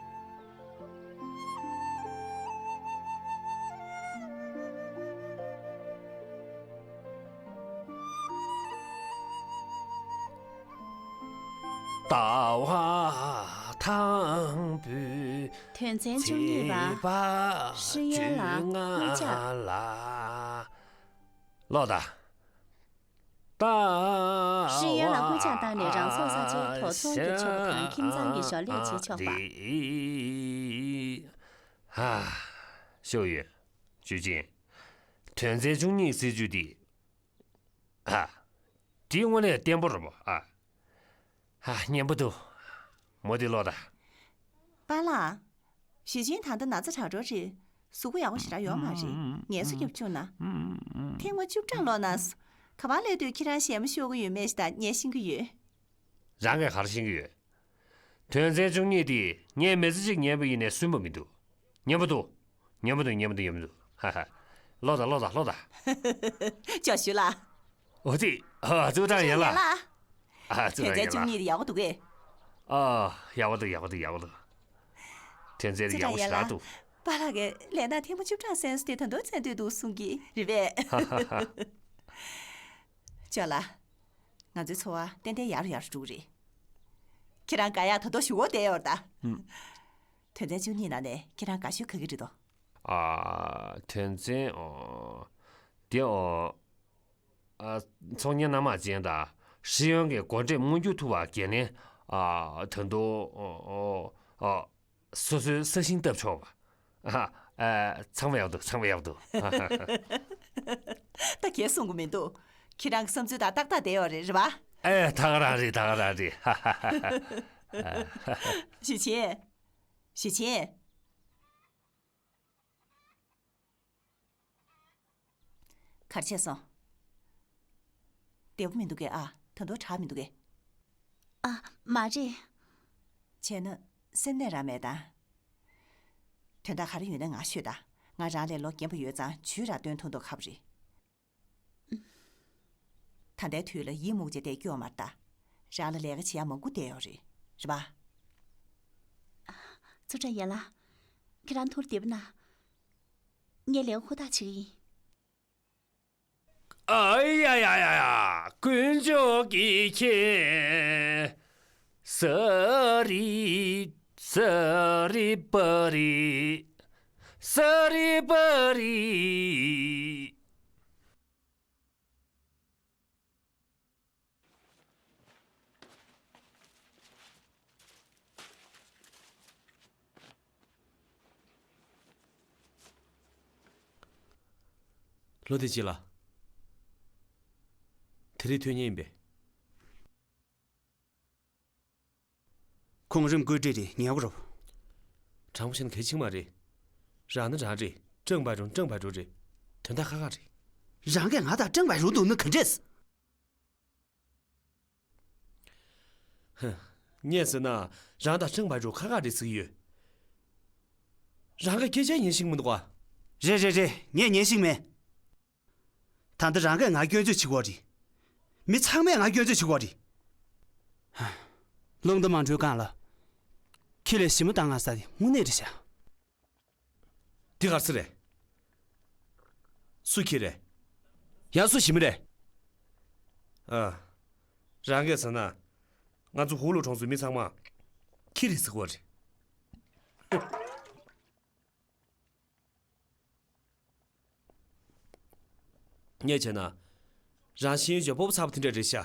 བ་དང་པོའི་དོན་ཚན་བཅུ་གཉིས་པ། ཚེས་པ་ཧྲི་ཡོན་ལ་སྐུལ་ལྕག་བཅོ་ལྔ་ལ། ལོག་ད། ཧྲི་ཡོན་ལ་སྐུལ་ལྕག་བཏང་ནས་རང་སྲོག་ས་ཆའི་ཐོག་ཚོང་བསྒྱུར་ཆོག་པ་དང་ཁྱིམ་ཚང་གི་ཞོར་ལས་བྱེད་ཆོག་པ། ཧ། ཤོག་ཡོད། ཇུས་ཅན། དོན་ཚན་བཅུ་གཉིས་སྲིད་ཇུས་འདི། ཧ། འདི་དངོས་གནས་བརྟན་པོ་རེད་པ། ཨ། ཧ། སྙན་པོ་འདུག་མོ་འདི་ལོག་ད། པཱ་ལགས། ཞུས་ཅིན་ད་ལྟ་ན་ཚ་དྲག་འགྲོ་རེད། གཟུགས་པོ་ཡག་པོ་ཞེ་དྲག་ཡོད་མ་རེད། ངལ་གསོ་རྒྱབ་བཅུག་ན། ཐེངས་མ་བཅུ་གྲངས་ལོག་ན། ག་པར་སླེབས་དུས་ཁྱེད་རང་ཞལ་མ་ཤོར་གི་ཡོད་མེད་ཞིག་ད་ངས་ཤེས་ཀྱི་ཡོད། རང་གིས་ག་རེ་ཤེས་ཀྱི་ཡོད། དོན་ཚན་བཅུ་གཉིས་དེ་ངས་མི་ཚེ་གཅིག་ཉན་པ་ཡིན་ནའི་སུན་པ་མི་འདུག་སྙན་པོ་འདུག་སྙན་པོ་འདུག་སྙན་པོ་འདུག་སྙན་པོ་འདུག་ཧ་ཧ། ལོག་ད་ལོག་ད་ལོག་ད། ཅོ་ཞུ་ལ། འོ་དེ། ཨ། ཙུའུ་ཀྲང་ཡན་ལགས། ཨ། ཙུའུ་ཀྲང་ཡན་ལགས། དོན་ཚན་བཅུ་གཉིས་དེ་ཡག་པོ་འདུག་གས། ཨ། ཡག་པོ་འདུག་ཡག་པོ་འདུག་ཡག་པོ་འདུག་དོན་ཚན་དེ་ཡག་པོ་ཞེ་དྲག་འདུག་པཱ་ལགས་ཀྱིས་ལས་ན་ཐེངས་མ་བཅུ་གྲངས་གསན་སོང་དེ་ད་དུང་གསན་འདོད་འདུག་གསུང་གི་རེད་པས། ཅོ་ལགས། ང་ཚོའི་འཚོ་བ་ཏན་ཏན་ཡག་རུ་ཡག་རུ་འགྲོ་གི་རེད། ཁྱེད་རང་དགའ་ཡག་ད་དུང་ཞུ་བོ་བསྡད་ཡོད་རེད་ད། ཨུམ། དོན་ཚན་བཅུ་གཉིས་ནང་ནས་ཁྱེད་རང་དགའ་ཤོས་ག་གི་རེད་དོ། ཨ། དོན་ཚན། ཨོ། དེ། ཨོ། ཨ། ཚོང་གཉེར་སྣ་མང་ཅན་དང་ཧྲི་ཡོན་གྱི་འགོ་ཁྲིད་མངོན་འགྱུར་ཐུབ་པ་གལ་ནས། ཨ། ད་དུང་། ཨོ། ཨོ། ཨོ། སོ་སོའི་ས་ཞིང་བཏབ་ཆོག་པ། ཨ། ཨ། ཚང་མ་ཡག་འདུག་ཚང་མ་ཡག་འདུག་ད་གས་གསུང་གི་མི་འདུག་ཁྱེད་རང་གི་བསམ་ཚུལ་དང་ཏག་ཏག་བསྡད་ཡོད་རེད། རེད་པ། ཨེ། ད་ག་རང་རེད། ད་ག་རང་རེད། ཧ་ཧ་ཧ། ཞུས་ཅིན། ཞུས་ཅིན། ག་རེ་བྱས་སོང་། བདེ་པོ་མི་འདུག་གས། ཨ། ད་དུང་དྲག་མི་འདུག་གས། ཨ། མ་རེད། བྱས་ན་སེམས་ནད་རང་མེད་ད། དོན་དག་ག་རེ་ཡོད་ན་ང་ཤོད་ད། ང་རང་ལས་ལོ་རྒན་པ་ཡོད་ཙང་ཇུས་རང་འདོན་ཐུབ་མདོག་ཁ་པོ་རེད། ད་ལྟའི་དུས་ལ་ཡི་མུག་བྱས་བསྡད་རྒྱུ་ཡོད་མ་རེད་ད། རང་ལ་ལས་ཀ་བྱེད་ཡ་མང་པོ་བསྡད་ཡོད་རེད། རེད་པ། ཙུའུ་ཀྲང་ཡན་ལགས། ཁྱེད་རང་ཐུགས་བདེ་པོ་གནང་། ངས་ལས་ཀ་ཧུར་ཐག་བྱེད་ཀྱི་ཡིན། ཨ་ཡ་ཡ་ཡ་ཡ། དཀོན་མཆོག་གིས་མཁྱེན། ས་རི་ས་རི་པ་རི། ས་རི་པ་རི། ལོ་དེ་རྗེས་ལ། དེ་རིང་ཐོན་མཁན་ཡིན་པས། ཁོང་རིམ་བཀོད་སྒྲིག་རེད། ཉལ་དགོས་རོ། དྲང་པོ་བཤད་ན་གལ་ཆེན་མ་རེད། རང་ན་རང་རེད། ཀྲང་པའེ་རུང་ཀྲང་པའེ་རུང་རེད། དོན་དག་ཁག་ཁག་རེད། རང་གིས་ང་དང་ཀྲང་པའེ་རུང་འདུག་ན་ག་འདྲས། ཧ། ངས་ཟེར་ན། རང་དང་ཀྲང་པའེ་རུང་ཁག་ཁག་རེད་ཟེར་གྱི་ཡོད། རང་གིས་སྐད་ཆ་ཉན་ཤེས་ཀྱི་མི་འདུག་ག་རེད་རེད་རེད། ངས་ཉན་ཤེས་ཀྱི་མེད། ད་ལྟ་རང་གིས་ང་སྐྱོན་བརྗོད་བྱེད་ཀྱི་ཡོད་རེད། མི་ཚང་མས་ང་སྐྱོན་བརྗོད་བྱེད་ཀྱི་ཡོད་རེད། ཧ། རླུང་རྟ་མ་འགྲོའི་སྒང་ལ། ཁྱི་ལས་ཞི་མོ་བཏང་ང་ཟེར་དེ་དངོས་གནས་རེད་ཤག་འདི་ག་རེ་ཟེར་རེད། སུ་ཁྱི་རེད། ཡང་སུ་ཞི་མི་རེད། ཨ། རང་གིས་ཟེར་ན། ང་ཚོ་ཧུའུ་ལུའུ་གྲོང་ཚོའི་མི་ཚང་མ་ཁྱི་རེད་ཟེར་གྱི་ཡོད་རེད། ངས་བྱས་ན། རང་ཤེས་ཡོན་ཅན་སྤོབས་པ་ཚ་པོ་དེ་འདྲ་རེད་ཤག་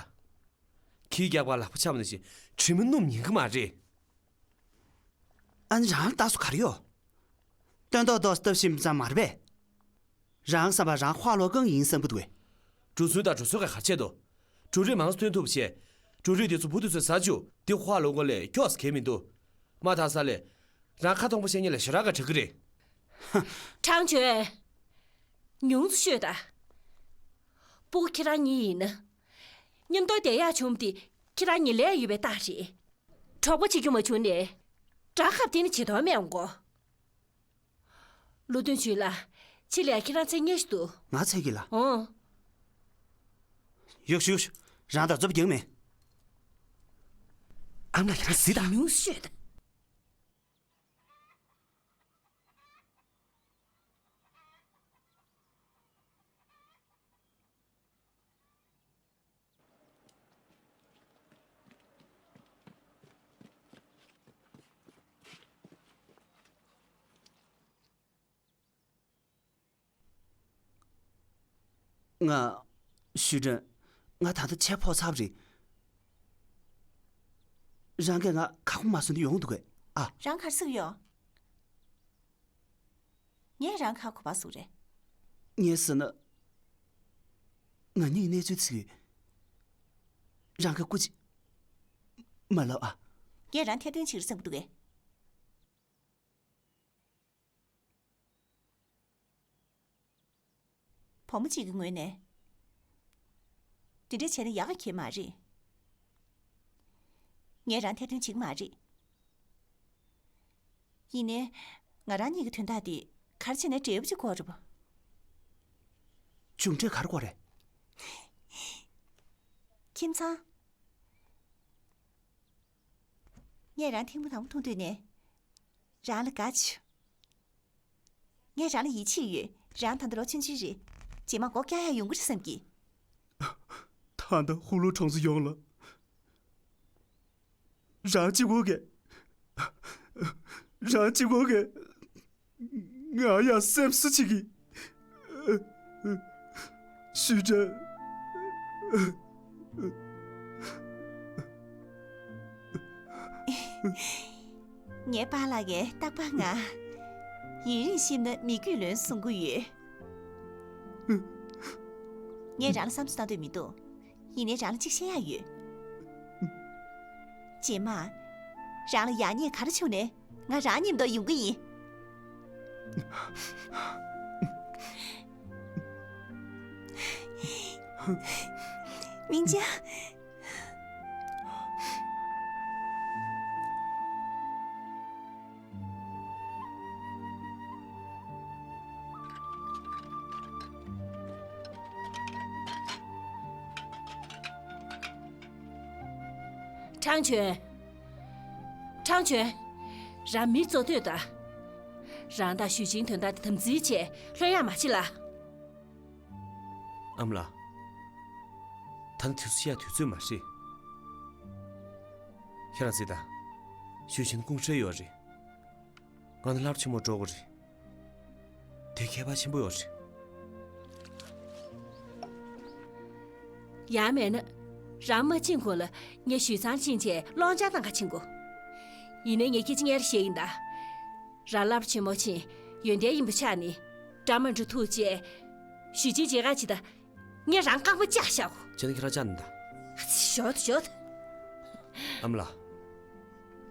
ཁྱིའི་རྒྱགས་པར་ལག་པ་འཆང་བ་ནང་བཞིན་དྲི་མ་སྣུམ་ཉན་གྱི་མ་རེད། ཨ་ནི་རང་ལ་ལྟ་སྲོལ་ག་རེ་ཡོད། སྟོན་ཐོག་ཏོག་ཙམ་ཕྱིན་པ་ཙམ་མ་རེད་པས། རང་བསམ་པ་རང་ཧྭ་ལོ་ཀང་ཡིན་བསམ་གྱི་འདུག་གས། འགྲོ་སོང་དང་འགྲོ་སོང་ག་ག་ཆད་དོ། འགྲོ་གྲོན་མང་ཙམ་ཐོན་ཐུབ་བྱས། འགྲོ་གྲོན་དེ་ཚོ་བུ་དེ་ཚོས་ཟ་བཅུག་དེ་ཧྭ་ལོ་ཀང་ལས་ཁྱོགས་སུ་གས་མི་འདུག་མ་མཐའ་ས་ལས། རང་ཁ་སྟོང་པ་བཤད་མཁན་ལ་ཞེ་དྲག་ག་དྲག་གི་རེད། ཁྲང་ཆོན། ཉུང་ཙམ་ཤོད་དང་། སྤུ་གུ་ཁྱེད་རང་གཉིས་ཡིན་ན། མཉམ་དུ་བསྡད་ཡག་བྱུང་བ་དེ་ཁྱེད་རང་གཉིས་ལས་ཡོད་པའི་རྟགས་རེད། གྲོགས་པོ་བྱེད་རྒྱུ་མ་བྱུང་ནས། དགྲ་ཁབ་དེ་ནི་བྱེད་དོན་མེད་འོང་གོ། ལུའུ་ཏུན་ཆུན་ལགས། ཕྱི་ལ་ཁྱེད་རང་མཚན་སྙན་ཞིག་འདུག་ང་མཚན་གྱི་ལ། ཨོ། ཡོག་ཤོག་ཤོག་རང་དང་རྩོད་པ་རྒྱག་མེད། ཨ་མ་ལགས་ཁྱེད་རང་གཟིགས་དང་། ཉུང་ཤོད་དང་། ང་། ཞུས་ཀྲང་། ང་ད་ལྟ་ཆེས་ཕོག་ཚར་བ་རེད། རང་གིས་ང་ཁག་པོ་མ་བཟོ་ན་ཡོང་འདུག་གས། ཨ། རང་ག་རེ་ཟེར་གྱི་ཡོད། ངས་རང་ག་གོ་བ་ཟུག་རེད། ངས་ཟེར་ན། ང་གཉིས་གནས་ཚུལ་ཚིག་རང་གི་སྐུ་མཁྱེན། མ་ལབ་ཨ། ངས་རང་ཐེར་འདོན་བྱེད་ཀྱི་བསམ་གྱི་འདུག་གས། བུ་མོ་གཅིག་གི་ངོས་ནས། འདི་འདྲ་བྱས་ན་ཡག་ག་གི་མ་རེད། ངས་རང་ཐེར་འདོན་བྱེད་ཀྱི་མ་རེད། ཡིན་ནའི། ང་རང་གཉིས་ཀྱི་དོན་དག་འདི་ག་རེ་བྱས་ནས་འབྲས་བུ་ཅིག་དགོས་རེད་པ། མཇུག་འབྲས་ག་རེ་དགོས་རེད། ཁྱིམ་ཚང་། ངས་རང་ཐེངས་མ་དང་པོ་མཐོང་དུས་ནས། རང་ལ་དགའ་བྱུང་། ངས་རང་ལ་ཡིད་ཆེས་ཡོད། རང་ད་ལྟ་ལོ་ཆུང་ཆུང་རེད། རྗེས་མ་མགོ་བཀྱག་ཡག་ཡོང་གི་རེད་བསམ་གི། ད་ལྟ་ཧུའུ་ལུའུ་གྲོང་ཚོ་ཡོངས་ལ། རང་གཅིག་པོ་གིས། རང་གཅིག་པོ་གིས། ང་ཡང་སེམས་གསོ་བྱེད་ཀྱི། ཞུས་ཀྲང་། ངའི་པཱ་ལགས་ཀྱིས་རྟག་པར་ང་། ཡུན་རིང་གཤིབས་ན་མི་རྒྱུད་ལོན་གསུང་གི་ཡོད། ངས་རང་ལ་བསམ་ཚུལ་བཏང་འདོད་མི་འདུག་ཡིན་ནའི་རང་ལ་གཅིག་བཤད་ཡག་ཡོད། རྗེས་མ། རང་ལ་ཡག་ཉེས་ག་རེ་བྱུང་ནའི་ང་རང་མཉམ་དུ་ཡོང་གི་ཡིན། མིང་ཅན། ཁྲང་ཆོན། ཐང་ཆོན། རང་མི་གཙོ་བསྟོད་དང་། རང་དང་ཞུས་ཅིན་དོན་དག་དེ་དམ་འཛིན་བྱས་ལྷོད་ཡངས་མ་བྱེད་ལ། ཨ་མ་ལགས། ད་ནི་དུས་སུ་ཤི་ཡ་དུས་ཚོད་མ་རེད། ཁྱེད་རང་གཟིགས་དང་། ཞུས་ཅིན་ཀུང་ཧྲེ་ཡོད་རེད། ང་ནི་སློབ་གྲྭ་ཆེན་མོ་འགྲོ་དགོས་རེད། དེ་ཁྱད་པར་ཆེན་པོ་ཡོད་རེད། ཡང་མེད་ན། རང་མ་ཕྱིན་གོང་ལ་ངས་ཞུས་ཚང་ཕྱིན་བྱས་སློབ་སྦྱོང་གནང་ག་ཕྱིན་དགོས། ཡིན་ནའི་ངས་སྐད་ཆ་སྔོན་ལ་བཤད་ཡིན་ད། རང་སློབ་གྲྭ་ཆེན་མོ་ཕྱིན་ཡོན་ཏན་ཡིན་པ་ཆགས་ནས་འགྲོ་མ་འགྲོ་ཐུག་བྱས། ཞུས་ཅིན་མཇལ་ཁ་བྱེད་ད། ངས་རང་རྐང་པ་བཅག་བཞག་གོ། བྱས་ན་ཁྱེད་རང་བཅག་ནི་ད། ཞོག་ད་ཞོག་ད། ཨ་མ་ལགས།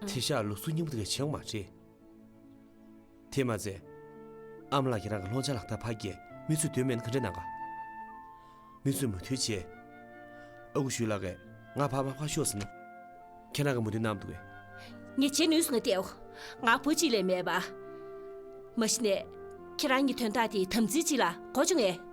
དེ་ཤག་ལུགས་སྲོལ་རྙིང་པ་དེ་ག་བྱེད་དགོས་མ་རེད། དེ་མ་ཚད། ཨ་མ་ལགས་ཁྱེད་རང་གི་སློབ་སྦྱོང་ལག་བསྟར་ཕར་རྒྱག་མི་ཚོས་འདོད་མེད་ན་ག་འདྲ་གནང་ག་མི་ཚོས་མོས་མཐུན་བྱས། ཨ་ཁུ་ཞུས་ལགས་ཀྱིས་ང་ཕར་མ་ཕར་ཤོག་ཟེར་ན། ཁྱེད་རང་གིས་མོས་མཐུན་གནང་མི་འདུག་གས། ངས་བྱེད་ནུས་སོང་ན་བལྟའོ། ང་བུ་གཅིག་ལས་མེད་པ། མ་གཞི་ནས། ཁྱེད་རང་གི་དོན་དག་དེ་དམ་འཛིན་གཅིག་ལ་གོ་བྱུང་ངས།